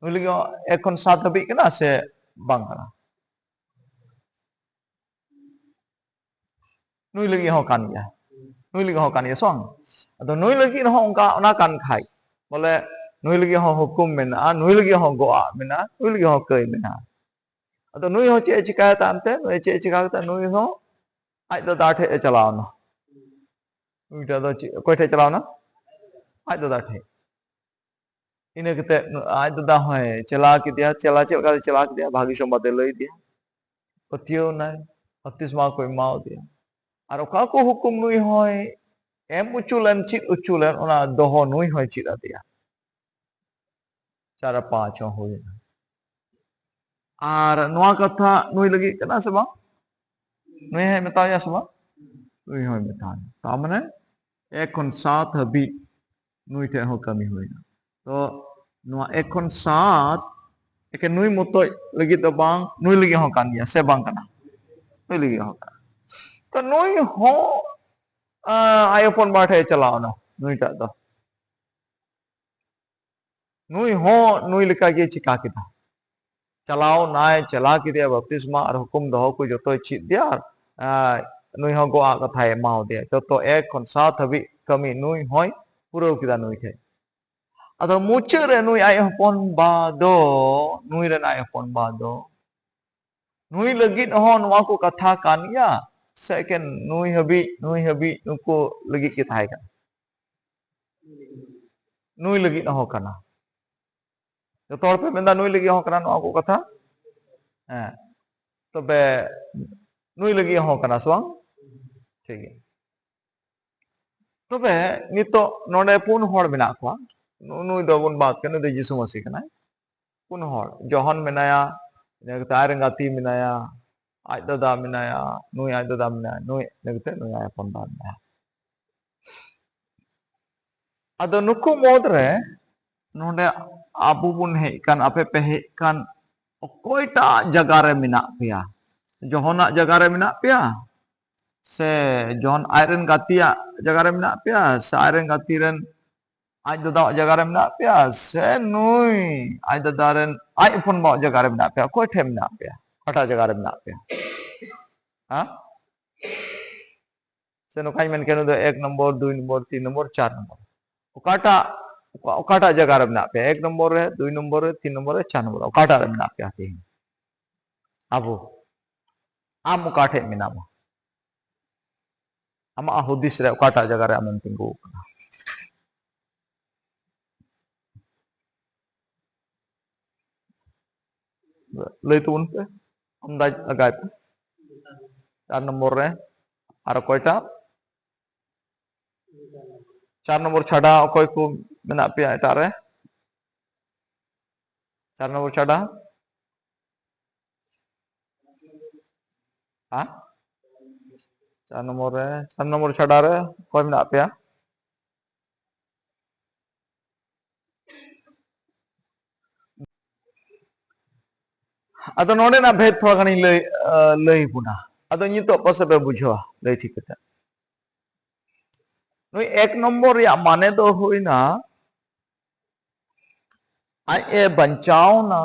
ᱱᱩᱭ ᱞᱟᱹᱜᱤᱫ ᱦᱚᱸ ᱮᱠ ᱠᱷᱚᱱ ᱥᱟᱛ ᱦᱟᱹᱵᱤᱡ ᱠᱟᱱᱟ ᱥᱮ ᱵᱟᱝ ᱠᱟᱱᱟ? ᱱᱩᱭ ᱞᱟᱹᱜᱤᱫ ᱦᱚᱸ ᱠᱟᱱ ᱜᱮᱭᱟ, ᱱᱩᱭ ᱞᱟᱹᱜᱤᱫ ᱦᱚᱸ ᱠᱟᱱ ᱜᱮᱭᱟ ᱥᱮ ᱵᱟᱝ? ᱟᱫᱚ ᱱᱩᱭ ᱞᱟᱹᱜᱤᱫ ᱦᱚᱸ ᱚᱱᱠᱟ, ᱚᱱᱟ ᱠᱟᱱ ᱠᱷᱟᱡ ᱵᱚᱞᱮ ᱱᱩᱭ ᱞᱟᱹᱜᱤᱫ ᱦᱚᱸ ᱦᱩᱠᱩᱢ ᱢᱮᱱᱟᱜᱼᱟ, ᱱᱩᱭ ᱞᱟᱹᱜᱤᱫ ᱦᱚᱸ ᱜᱚᱜᱼᱟᱜ ᱢᱮᱱᱟᱜᱼᱟ, ᱱᱩᱭ ᱞᱟᱹᱜᱤᱫ ᱦᱚᱸ ᱠᱟᱹᱭ ᱢᱮᱱᱟᱜᱼᱟ᱾ ᱟᱫᱚ ᱱᱩᱭ ᱦᱚᱸ ᱪᱮᱫ ᱮ ᱪᱤᱠᱟᱭᱟ ᱛᱟᱭᱚᱢ ᱛᱮ? ᱱᱩᱭ ᱪᱮᱫ ᱮ ᱪᱤᱠᱟ ᱠᱮᱫᱟ? ᱱᱩᱭ ᱦᱚᱸ ᱟᱡ ᱫᱟᱫᱟ ᱴᱷᱮᱡ ᱮ ᱪᱟᱞᱟᱣ ᱮᱱᱟ᱾ ᱱᱩᱭᱴᱟᱜ ᱫᱚ ᱪᱮᱫ, ᱚᱠᱚᱭ ᱴᱷᱮᱡ ᱪᱟᱞᱟᱣ ᱮᱱᱟ? ᱟᱡ ᱫᱟᱫᱟ ᱴᱷᱮᱡ᱾ ᱤᱱᱟᱹ ᱠᱟᱛᱮ ᱟᱡ ᱫᱟᱫᱟ ᱦᱚᱸᱭ ᱪᱟᱞᱟᱣ ᱠᱮᱫᱮᱭᱟ᱾ ᱪᱟᱞᱟᱣ ᱪᱮᱫ ᱞᱮᱠᱟᱛᱮ ᱪᱟᱞᱟᱣ ᱠᱮᱫᱮᱭᱟ? ᱵᱷᱟᱹᱜᱤ ᱥᱚᱢᱵᱟᱫ ᱮ ᱞᱟᱹᱭ ᱟᱫᱮᱭᱟ, ᱯᱟᱹᱛᱭᱟᱹᱣ ᱮᱱᱟᱭ, ᱵᱟᱯᱛᱤᱥᱢᱟ ᱠᱚ ᱮᱢᱟᱣ ᱟᱫᱮᱭᱟ᱾ ᱟᱨ ᱚᱠᱟ ᱠᱚ ᱦᱩᱠᱩᱢ ᱱᱩᱭ ᱦᱚᱸᱭ ᱮᱢ ᱦᱚᱪᱚ ᱞᱮᱱ, ᱪᱮᱫ ᱦᱚᱪᱚ ᱞᱮᱱ, ᱚᱱᱟ ᱫᱚᱦᱚ ᱱᱩᱭ ᱦᱚᱸᱭ ᱪᱮᱫ ᱟᱫᱮᱭᱟ᱾ ᱪᱟᱨ ᱟᱨ ᱯᱟᱸᱪ ᱦᱚᱸ ᱦᱩᱭ ᱮᱱᱟ᱾ ᱟᱨ ᱱᱚᱣᱟ ᱠᱟᱛᱷᱟ ᱱᱩᱭ ᱞᱟᱹᱜᱤᱫ ᱠᱟᱱᱟ ᱥᱮ ᱵᱟᱝ? ᱱᱩᱭ ᱦᱚᱸᱭ ᱢᱮᱛᱟᱣᱟᱭᱟ ᱥᱮ ᱵᱟᱝ? ᱱᱩᱭ ᱦᱚᱸᱭ ᱢᱮᱛᱟᱣᱟᱭᱟ᱾ ᱛᱟᱨ ᱢᱟᱱᱮ ᱮᱠ ᱠᱷᱚᱱ ᱥᱟᱛ ᱦᱟᱹᱵᱤᱡ ᱱᱩᱭ ᱴᱷᱮᱱ ᱦᱚᱸ ᱠᱟᱹᱢᱤ ᱦᱩᱭᱱᱟ᱾ ᱛᱚ ᱱᱚᱣᱟ ᱮᱠ ᱠᱷᱚᱱ ᱥᱟᱛ ᱮᱠᱮᱱ ᱱᱩᱭ ᱢᱚᱛᱚᱡ ᱞᱟᱹᱜᱤᱫ ᱫᱚ ᱵᱟᱝ, ᱱᱩᱭ ᱞᱟᱹᱜᱤᱫ ᱦᱚᱸ ᱠᱟᱱ ᱜᱮᱭᱟ, ᱥᱮ ᱵᱟᱝ ᱠᱟᱱᱟ? ᱱᱩᱭ ᱞᱟᱹᱜᱤᱫ ᱦᱚᱸ ᱠᱟᱱᱟ᱾ ᱛᱚ ᱱᱩᱭ ᱦᱚᱸ, ᱟᱸ, ᱟᱡ ᱦᱚᱯᱚᱱ ᱵᱟ ᱴᱷᱮᱡ ᱮ ᱪᱟᱞᱟᱣ ᱮᱱᱟ, ᱱᱩᱭᱴᱟᱜ ᱫᱚ᱾ ᱱᱩᱭ ᱦᱚᱸ ᱱᱩᱭ ᱞᱮᱠᱟ ᱜᱮ ᱪᱤᱠᱟ ᱠᱮᱫᱟ, ᱪᱟᱞᱟᱣ ᱱᱟᱭ, ᱪᱟᱞᱟᱣ ᱠᱮᱫᱮᱭᱟ ᱵᱟᱯᱛᱤᱥᱢᱟ ᱟᱨ ᱦᱩᱠᱩᱢ ᱫᱚᱦᱚ ᱠᱚ ᱡᱚᱛᱚᱭ ᱪᱮᱫ ᱫᱮᱭᱟ ᱟᱨ, ᱟᱸ, ᱱᱩᱭ ᱦᱚᱸ ᱜᱚᱜ ᱟᱜ ᱠᱟᱛᱷᱟᱭ ᱮᱢᱟᱣ ᱫᱮᱭᱟ᱾ ᱡᱚᱛᱚ ᱮᱠ ᱠᱷᱚᱱ ᱥᱟᱛ ᱦᱟᱹᱵᱤᱡ ᱠᱟᱹᱢᱤ ᱱᱩᱭ ᱦᱚᱸᱭ ᱯᱩᱨᱟᱹᱣ ᱠᱮᱫᱟ ᱱᱩᱭ ᱴᱷᱮᱡ᱾ ᱟᱫᱚ ᱢᱩᱪᱟᱹᱫ ᱨᱮ ᱱᱩᱭ ᱟᱡ ᱦᱚᱯᱚᱱ ᱵᱟ ᱫᱚ, ᱱᱩᱭ ᱨᱮᱱ ᱟᱡ ᱦᱚᱯᱚᱱ ᱵᱟ ᱫᱚ, ᱱᱩᱭ ᱞᱟᱹᱜᱤᱫ ᱦᱚᱸ ᱱᱚᱣᱟ ᱠᱚ ᱠᱟᱛᱷᱟ ᱠᱟᱱ ᱜᱮᱭᱟ ᱥᱮ ᱮᱠᱮᱱ ᱱᱩᱭ ᱦᱟᱹᱵᱤᱡ, ᱱᱩᱭ ᱦᱟᱹᱵᱤᱡ ᱱᱩᱠᱩ ᱞᱟᱹᱜᱤᱫ ᱜᱮ ᱛᱟᱦᱮᱸ ᱠᱟᱱᱟ? ᱱᱩᱭ ᱞᱟᱹᱜᱤᱫ ᱦᱚᱸ ᱠᱟᱱᱟ᱾ ᱡᱚᱛᱚ ᱦᱚᱲ ᱯᱮ ᱢᱮᱱᱫᱟ ᱱᱩᱭ ᱞᱟᱹᱜᱤᱫ ᱦᱚᱸ ᱠᱟᱱᱟ ᱱᱚᱣᱟ ᱠᱚ ᱠᱟᱛᱷᱟ? ᱦᱮᱸ᱾ ᱛᱚᱵᱮ ᱱᱩᱭ ᱞᱟᱹᱜᱤᱫ ᱦᱚᱸ ᱠᱟᱱᱟ ᱥᱮ ᱵᱟᱝ? ᱴᱷᱤᱠ ᱜᱮᱭᱟ᱾ ᱛᱚᱵᱮ ᱱᱤᱛᱚᱜ ᱱᱚᱰᱮ ᱯᱩᱱ ᱦᱚᱲ ᱢᱮᱱᱟᱜ ᱠᱚᱣᱟ᱾ ᱱᱩ-, ᱱᱩᱭ ᱫᱚᱵᱚᱱ ᱵᱟᱫ ᱠᱟᱱᱟ, ᱱᱩᱭ ᱫᱚ ᱡᱤᱥᱩ ᱢᱟᱹᱥᱤ ᱠᱟᱱᱟᱭ᱾ ᱯᱩᱱ ᱦᱚᱲ, ᱡᱚᱦᱚᱱ ᱢᱮᱱᱟᱭᱟ, ᱤᱱᱟᱹ ᱠᱟᱛᱮ ᱟᱡ ᱨᱮᱱ ᱜᱟᱛᱮ ᱢᱮᱱᱟᱭᱟ, ᱟᱡ ᱫᱟᱫᱟ ᱢᱮᱱᱟᱭᱟ, ᱱᱩᱭ ᱟᱡ ᱫᱟᱫᱟ ᱢᱮᱱᱟᱭᱟ, ᱱᱩᱭ, ᱤᱱᱟᱹ ᱠᱟᱛᱮ ᱱᱩᱭ ᱟᱡ ᱦᱚᱯᱚᱱ ᱵᱟ ᱢᱮᱱᱟᱭᱟ᱾ ᱟᱫᱚ ᱱᱩᱠᱩ ᱢᱩᱫᱽᱨᱮ ᱱᱚᱰᱮ ᱟᱵᱚ ᱵᱚᱱ ᱦᱮᱡ ᱠᱟᱱ, ᱟᱯᱮ ᱯᱮ ᱦᱮᱡ ᱠᱟᱱ, ᱚᱠᱚᱭᱴᱟᱜ ᱡᱟᱭᱜᱟ ᱨᱮ ᱢᱮᱱᱟᱜ ᱯᱮᱭᱟ? ᱡᱚᱦᱚᱱᱟᱜ ᱡᱟᱭᱜᱟ ᱨᱮ ᱢᱮᱱᱟᱜ ᱯᱮᱭᱟ? ᱥᱮ ᱡᱚᱦᱚᱱ ᱟᱡ ᱨᱮᱱ ᱜᱟᱛᱮᱭᱟᱜ ᱡᱟᱭᱜᱟ ᱨᱮ ᱢᱮᱱᱟᱜ ᱯᱮᱭᱟ? ᱥᱮ ᱟᱡ ᱨᱮᱱ ᱜᱟᱛᱮ ᱨᱮᱱ, ᱟᱡ ᱫᱟᱫᱟᱣᱟᱜ ᱡᱟᱭᱜᱟ ᱨᱮ ᱢᱮᱱᱟᱜ ᱯᱮᱭᱟ? ᱥᱮ ᱱᱩᱭ ᱟᱡ ᱫᱟᱫᱟ ᱨᱮᱱ ᱟᱡ ᱦᱚᱯᱚᱱ ᱵᱟᱣᱟᱜ ᱡᱟᱭᱜᱟ ᱨᱮ ᱢᱮᱱᱟᱜ ᱯᱮᱭᱟ? ᱚᱠᱚᱭ ᱴᱷᱮᱱ ᱢᱮᱱᱟᱜ ᱯᱮᱭᱟ? ᱚᱠᱟᱴᱟᱜ ᱡᱟᱭᱜᱟ ᱨᱮ ᱢᱮᱱᱟᱜ ᱯᱮᱭᱟ? ᱦᱮᱸ? ᱥᱮ ᱱᱚᱝᱠᱟᱧ ᱢᱮᱱ ᱠᱮᱭᱟ, ᱱᱩᱭ ᱫᱚ ᱮᱠ ᱱᱚᱢᱵᱚᱨ, ᱫᱩᱭ ᱱᱚᱢᱵᱚᱨ, ᱛᱤᱱ ᱱᱚᱢᱵᱚᱨ, ᱪᱟᱨ ᱱᱚᱢᱵᱚᱨ᱾ ᱚᱠᱟᱴᱟᱜ, ᱚᱠᱟ-, ᱚᱠᱟᱴᱟᱜ ᱡᱟᱭᱜᱟ ᱨᱮ ᱢᱮᱱᱟᱜ ᱯᱮᱭᱟ? ᱮᱠ ᱱᱚᱢᱵᱚᱨ ᱨᱮ, ᱫᱩᱭ ᱱᱚᱢᱵᱚᱨ ᱨᱮ, ᱛᱤᱱ ᱱᱚᱢᱵᱚᱨ ᱨᱮ, ᱪᱟᱨ ᱱᱚᱢᱵᱚᱨ ᱨᱮ, ᱚᱠᱟᱴᱟᱜ ᱨᱮ ᱢᱮᱱᱟᱜ ᱯᱮᱭᱟ ᱛᱮᱦᱮᱧ? ᱟᱵᱚ, ᱟᱢ ᱚᱠᱟ ᱴᱷᱮᱡ ᱢᱮᱱᱟᱢᱟ? ᱟᱢᱟᱜ ᱦᱩᱫᱤᱥ ᱨᱮ ᱚᱠᱟᱴᱟᱜ ᱡᱟᱭᱜᱟ ᱨᱮ ᱟᱢᱮᱢ ᱛᱤᱸᱜᱩ ᱟᱠᱟᱱᱟ? ᱞᱟᱹᱭ ᱛᱟᱵᱚᱱ ᱯᱮ, ᱟᱱᱫᱟᱡ ᱞᱟᱜᱟᱭ ᱯᱮ᱾ ᱪᱟᱨ ᱱᱚᱢᱵᱚᱨ ᱨᱮ ᱟᱨ ᱚᱠᱚᱭᱴᱟᱜ? ᱪᱟᱨ ᱱᱚᱢᱵᱚᱨ ᱪᱷᱟᱰᱟ ᱚᱠᱚᱭ ᱠᱚ ᱢᱮᱱᱟᱜ ᱯᱮᱭᱟ ᱮᱴᱟᱜ ᱨᱮ? ᱪᱟᱨ ᱱᱚᱢᱵᱚᱨ ᱪᱷᱟᱰᱟ? ᱦᱮᱸ? ᱪᱟᱨ ᱱᱚᱢᱵᱚᱨ ᱨᱮ, ᱪᱟᱨ ᱱᱚᱢᱵᱚᱨ ᱪᱷᱟᱰᱟ ᱨᱮ ᱚᱠᱚᱭ ᱢᱮᱱᱟᱜ ᱯᱮᱭᱟ? ᱟᱫᱚ ᱱᱚᱰᱮᱱᱟᱜ ᱵᱷᱮᱫ ᱛᱷᱚᱲᱟ ᱜᱟᱱᱤᱧ ᱞᱟᱹᱭ ᱞᱟᱹᱭ ᱵᱚᱱᱟ᱾ ᱟᱫᱚ ᱱᱤᱛᱚᱜ ᱯᱟᱥᱮ ᱯᱮ ᱵᱩᱡᱷᱟᱹᱣᱟ ᱞᱟᱹᱭ ᱴᱷᱤᱠ ᱠᱟᱛᱮ᱾ ᱱᱩᱭ ᱮᱠ ᱱᱚᱢᱵᱚᱨ ᱨᱮᱭᱟᱜ ᱢᱟᱱᱮ ᱫᱚ ᱦᱩᱭᱱᱟ, ᱟᱡ ᱮ ᱵᱟᱧᱪᱟᱣᱱᱟ,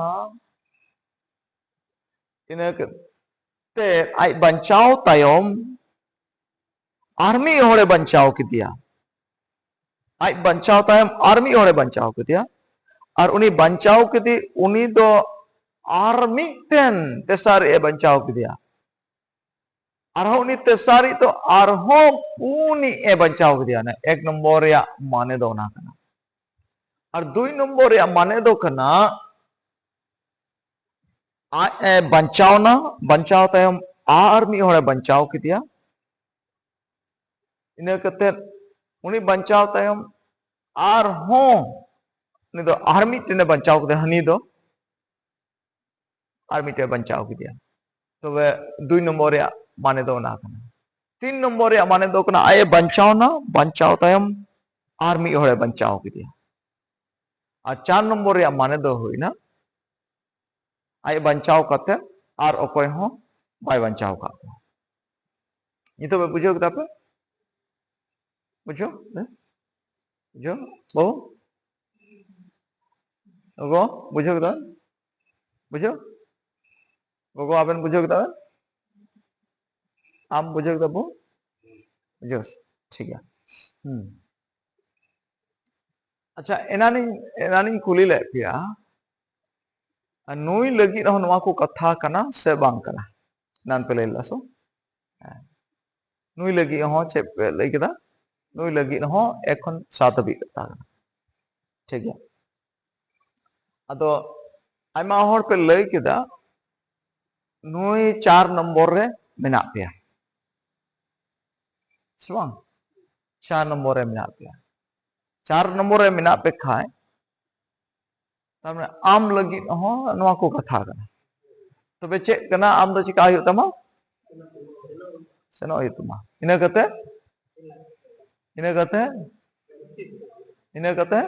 ᱤᱱᱟᱹ ᱠᱟᱛᱮ ᱟᱡ ᱵᱟᱧᱪᱟᱣ ᱛᱟᱭᱚᱢ ᱟᱨ ᱢᱤᱫ ᱦᱚᱲᱮ ᱵᱟᱧᱪᱟᱣ ᱠᱮᱫᱮᱭᱟ᱾ ᱟᱡ ᱵᱟᱧᱪᱟᱣ ᱛᱟᱭᱚᱢ ᱟᱨ ᱢᱤᱫ ᱦᱚᱲᱮ ᱵᱟᱧᱪᱟᱣ ᱠᱮᱫᱮᱭᱟ᱾ ᱟᱨ ᱩᱱᱤ ᱵᱟᱧᱪᱟᱣ ᱠᱮᱫᱮ, ᱩᱱᱤ ᱫᱚ ᱟᱨ ᱢᱤᱫᱴᱮᱱ ᱛᱮᱥᱟᱨᱤᱡ ᱮ ᱵᱟᱧᱪᱟᱣ ᱠᱮᱫᱮᱭᱟ᱾ ᱟᱨᱦᱚᱸ ᱩᱱᱤ ᱛᱮᱥᱟᱨᱤᱡ ᱫᱚ ᱟᱨᱦᱚᱸ ᱯᱩᱱᱤᱡ ᱮ ᱵᱟᱧᱪᱟᱣ ᱠᱮᱫᱮᱭᱟ᱾ ᱚᱱᱟ ᱮᱠ ᱱᱚᱢᱵᱚᱨ ᱨᱮᱭᱟᱜ ᱢᱟᱱᱮ ᱫᱚ ᱚᱱᱟ ᱠᱟᱱᱟ᱾ ᱟᱨ ᱫᱩᱭ ᱱᱚᱢᱵᱚᱨ ᱨᱮᱭᱟᱜ ᱢᱟᱱᱮ ᱫᱚ ᱠᱟᱱᱟ, ᱟᱡ ᱮ ᱵᱟᱧᱪᱟᱣᱱᱟ, ᱵᱟᱧᱪᱟᱣ ᱛᱟᱭᱚᱢ ᱟᱨ ᱢᱤᱫ ᱦᱚᱲᱮ ᱵᱟᱧᱪᱟᱣ ᱠᱮᱫᱮᱭᱟ᱾ ᱤᱱᱟᱹ ᱠᱟᱛᱮ ᱩᱱᱤ ᱵᱟᱧᱪᱟᱣ ᱛᱟᱭᱚᱢ ᱟᱨᱦᱚᱸ ᱩᱱᱤ ᱫᱚ ᱟᱨ ᱢᱤᱫᱴᱮᱱᱮ ᱵᱟᱧᱪᱟᱣ ᱠᱮᱫᱮᱭᱟ, ᱦᱟᱹᱱᱤ ᱫᱚ ᱟᱨ ᱢᱤᱫᱴᱮᱱ ᱵᱟᱧᱪᱟᱣ ᱠᱮᱫᱮᱭᱟ᱾ ᱛᱚᱵᱮ ᱫᱩᱭ ᱱᱚᱢᱵᱚᱨ ᱨᱮᱭᱟᱜ ᱢᱟᱱᱮ ᱫᱚ ᱚᱱᱟ ᱠᱟᱱᱟ᱾ ᱛᱤᱱ ᱱᱚᱢᱵᱚᱨ ᱨᱮᱭᱟᱜ ᱢᱟᱱᱮ ᱫᱚ ᱠᱟᱱᱟ, ᱟᱡ ᱮ ᱵᱟᱧᱪᱟᱣᱱᱟ, ᱵᱟᱧᱪᱟᱣ ᱛᱟᱭᱚᱢ ᱟᱨ ᱢᱤᱫ ᱦᱚᱲᱮ ᱵᱟᱧᱪᱟᱣ ᱠᱮᱫᱮᱭᱟ᱾ ᱟᱨ ᱪᱟᱨ ᱱᱚᱢᱵᱚᱨ ᱨᱮᱭᱟᱜ ᱢᱟᱱᱮ ᱫᱚ ᱦᱩᱭᱱᱟ, ᱟᱡ ᱵᱟᱧᱪᱟᱣ ᱠᱟᱛᱮ ᱟᱨ ᱚᱠᱚᱭ ᱦᱚᱸ ᱵᱟᱭ ᱵᱟᱧᱪᱟᱣ ᱟᱠᱟᱫ ᱠᱚᱣᱟ᱾ ᱱᱤᱛᱚᱜ ᱯᱮ ᱵᱩᱡᱷᱟᱹᱣ ᱠᱮᱫᱟ ᱯᱮ? ᱵᱩᱡᱷᱟᱹᱣ? ᱦᱮᱸ? ᱵᱩᱡᱷᱟᱹᱣ? ᱵᱟᱹᱵᱩ? ᱜᱚ, ᱵᱩᱡᱷᱟᱹᱣ ᱠᱮᱫᱟ? ᱵᱩᱡᱷᱟᱹᱣ? ᱜᱚᱜᱚ, ᱟᱵᱮᱱ ᱵᱩᱡᱷᱟᱹᱣ ᱠᱮᱫᱟ ᱵᱮᱱ? ᱟᱢ ᱵᱩᱡᱷᱟᱹᱣ ᱠᱮᱫᱟ ᱵᱚ? ᱵᱩᱡᱷᱟᱹᱣ? ᱴᱷᱤᱠ ᱜᱮᱭᱟ᱾ ᱦᱩᱸ᱾ ᱟᱪᱪᱷᱟ, ᱮᱱᱟᱱᱤᱧ, ᱮᱱᱟᱱᱤᱧ ᱠᱩᱞᱤ ᱞᱮᱫ ᱯᱮᱭᱟ, ᱟᱨ ᱱᱩᱭ ᱞᱟᱹᱜᱤᱫ ᱦᱚᱸ ᱱᱚᱣᱟ ᱠᱚ ᱠᱟᱛᱷᱟ ᱠᱟᱱᱟ ᱥᱮ ᱵᱟᱝ ᱠᱟᱱᱟ? ᱮᱱᱟᱱ ᱯᱮ ᱞᱟᱹᱭ ᱞᱮᱫᱟ ᱥᱮ? ᱦᱮᱸ᱾ ᱱᱩᱭ ᱞᱟᱹᱜᱤᱫ ᱦᱚᱸ ᱪᱮᱫ ᱯᱮ ᱞᱟᱹᱭ ᱠᱮᱫᱟ? ᱱᱩᱭ ᱞᱟᱹᱜᱤᱫ ᱦᱚᱸ ᱮᱠ ᱠᱷᱚᱱ ᱥᱟᱛ ᱦᱟᱹᱵᱤᱡ ᱠᱟᱛᱷᱟ ᱠᱟᱱᱟ᱾ ᱴᱷᱤᱠ ᱜᱮᱭᱟ᱾ ᱟᱫᱚ ᱟᱭᱢᱟ ᱦᱚᱲ ᱯᱮ ᱞᱟᱹᱭ ᱠᱮᱫᱟ, ᱱᱩᱭ ᱪᱟᱨ ᱱᱚᱢᱵᱚᱨ ᱨᱮ ᱢᱮᱱᱟᱜ ᱯᱮᱭᱟ, ᱥᱮ ᱵᱟᱝ? ᱪᱟᱨ ᱱᱚᱢᱵᱚᱨ ᱨᱮ ᱢᱮᱱᱟᱜ ᱯᱮᱭᱟ᱾ ᱪᱟᱨ ᱱᱚᱢᱵᱚᱨ ᱨᱮ ᱢᱮᱱᱟᱜ ᱯᱮ ᱠᱷᱟᱡ, ᱛᱟᱨ ᱢᱟᱱᱮ ᱟᱢ ᱞᱟᱹᱜᱤᱫ ᱦᱚᱸ ᱱᱚᱣᱟ ᱠᱚ ᱠᱟᱛᱷᱟ ᱠᱟᱱᱟ᱾ ᱛᱚᱵᱮ ᱪᱮᱫ ᱠᱟᱱᱟ? ᱟᱢ ᱫᱚ ᱪᱤᱠᱟ ᱦᱩᱭᱩᱜ ᱛᱟᱢᱟ? ᱥᱮᱱᱚᱜ ᱦᱩᱭᱩᱜ ᱛᱟᱢᱟ᱾ ᱤᱱᱟᱹ ᱠᱟᱛᱮ, ᱤᱱᱟᱹ ᱠᱟᱛᱮ, ᱤᱱᱟᱹ ᱠᱟᱛᱮ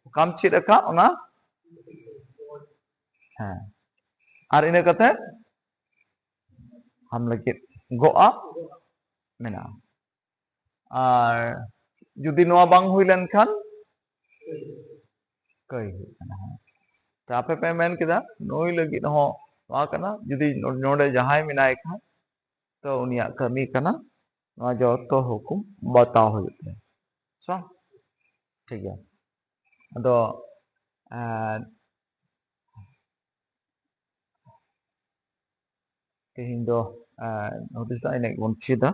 ᱚᱠᱟᱢ ᱪᱮᱫ ᱟᱠᱟᱫ ᱚᱱᱟ, ᱦᱮᱸ, ᱟᱨ ᱤᱱᱟᱹ ᱠᱟᱛᱮ ᱟᱢ ᱞᱟᱹᱜᱤᱫ ᱜᱚᱜᱼᱟ ᱢᱮᱱᱟᱜᱼᱟ᱾ ᱟᱨ ᱡᱩᱫᱤ ᱱᱚᱣᱟ ᱵᱟᱝ ᱦᱩᱭ ᱞᱮᱱᱠᱷᱟᱱ ᱠᱟᱹᱭ ᱦᱩᱭᱩᱜ ᱠᱟᱱᱟ᱾ ᱦᱮᱸ᱾ ᱛᱚ ᱟᱯᱮ ᱯᱮ ᱢᱮᱱ ᱠᱮᱫᱟ ᱱᱩᱭ ᱞᱟᱹᱜᱤᱫ ᱦᱚᱸ ᱱᱚᱣᱟ ᱠᱟᱱᱟ, ᱡᱩᱫᱤ ᱱᱚᱰᱮ ᱡᱟᱦᱟᱸᱭ ᱢᱮᱱᱟᱭ ᱠᱷᱟᱱ ᱛᱚ ᱩᱱᱤᱭᱟᱜ ᱠᱟᱹᱢᱤ ᱠᱟᱱᱟ ᱱᱚᱣᱟ ᱡᱚᱛᱚ ᱦᱩᱠᱩᱢ ᱵᱟᱛᱟᱣ ᱦᱩᱭᱩᱜ ᱛᱟᱭᱟ᱾ ᱥᱮ ᱵᱟᱝ? ᱴᱷᱤᱠ ᱜᱮᱭᱟ᱾ ᱟᱫᱚ ᱮᱸ, ᱛᱮᱦᱮᱧ ᱫᱚ ᱮᱸ, ᱦᱩᱫᱤᱥ ᱫᱚ ᱤᱱᱟᱹᱜ ᱜᱮᱵᱚᱱ ᱪᱮᱫᱟ᱾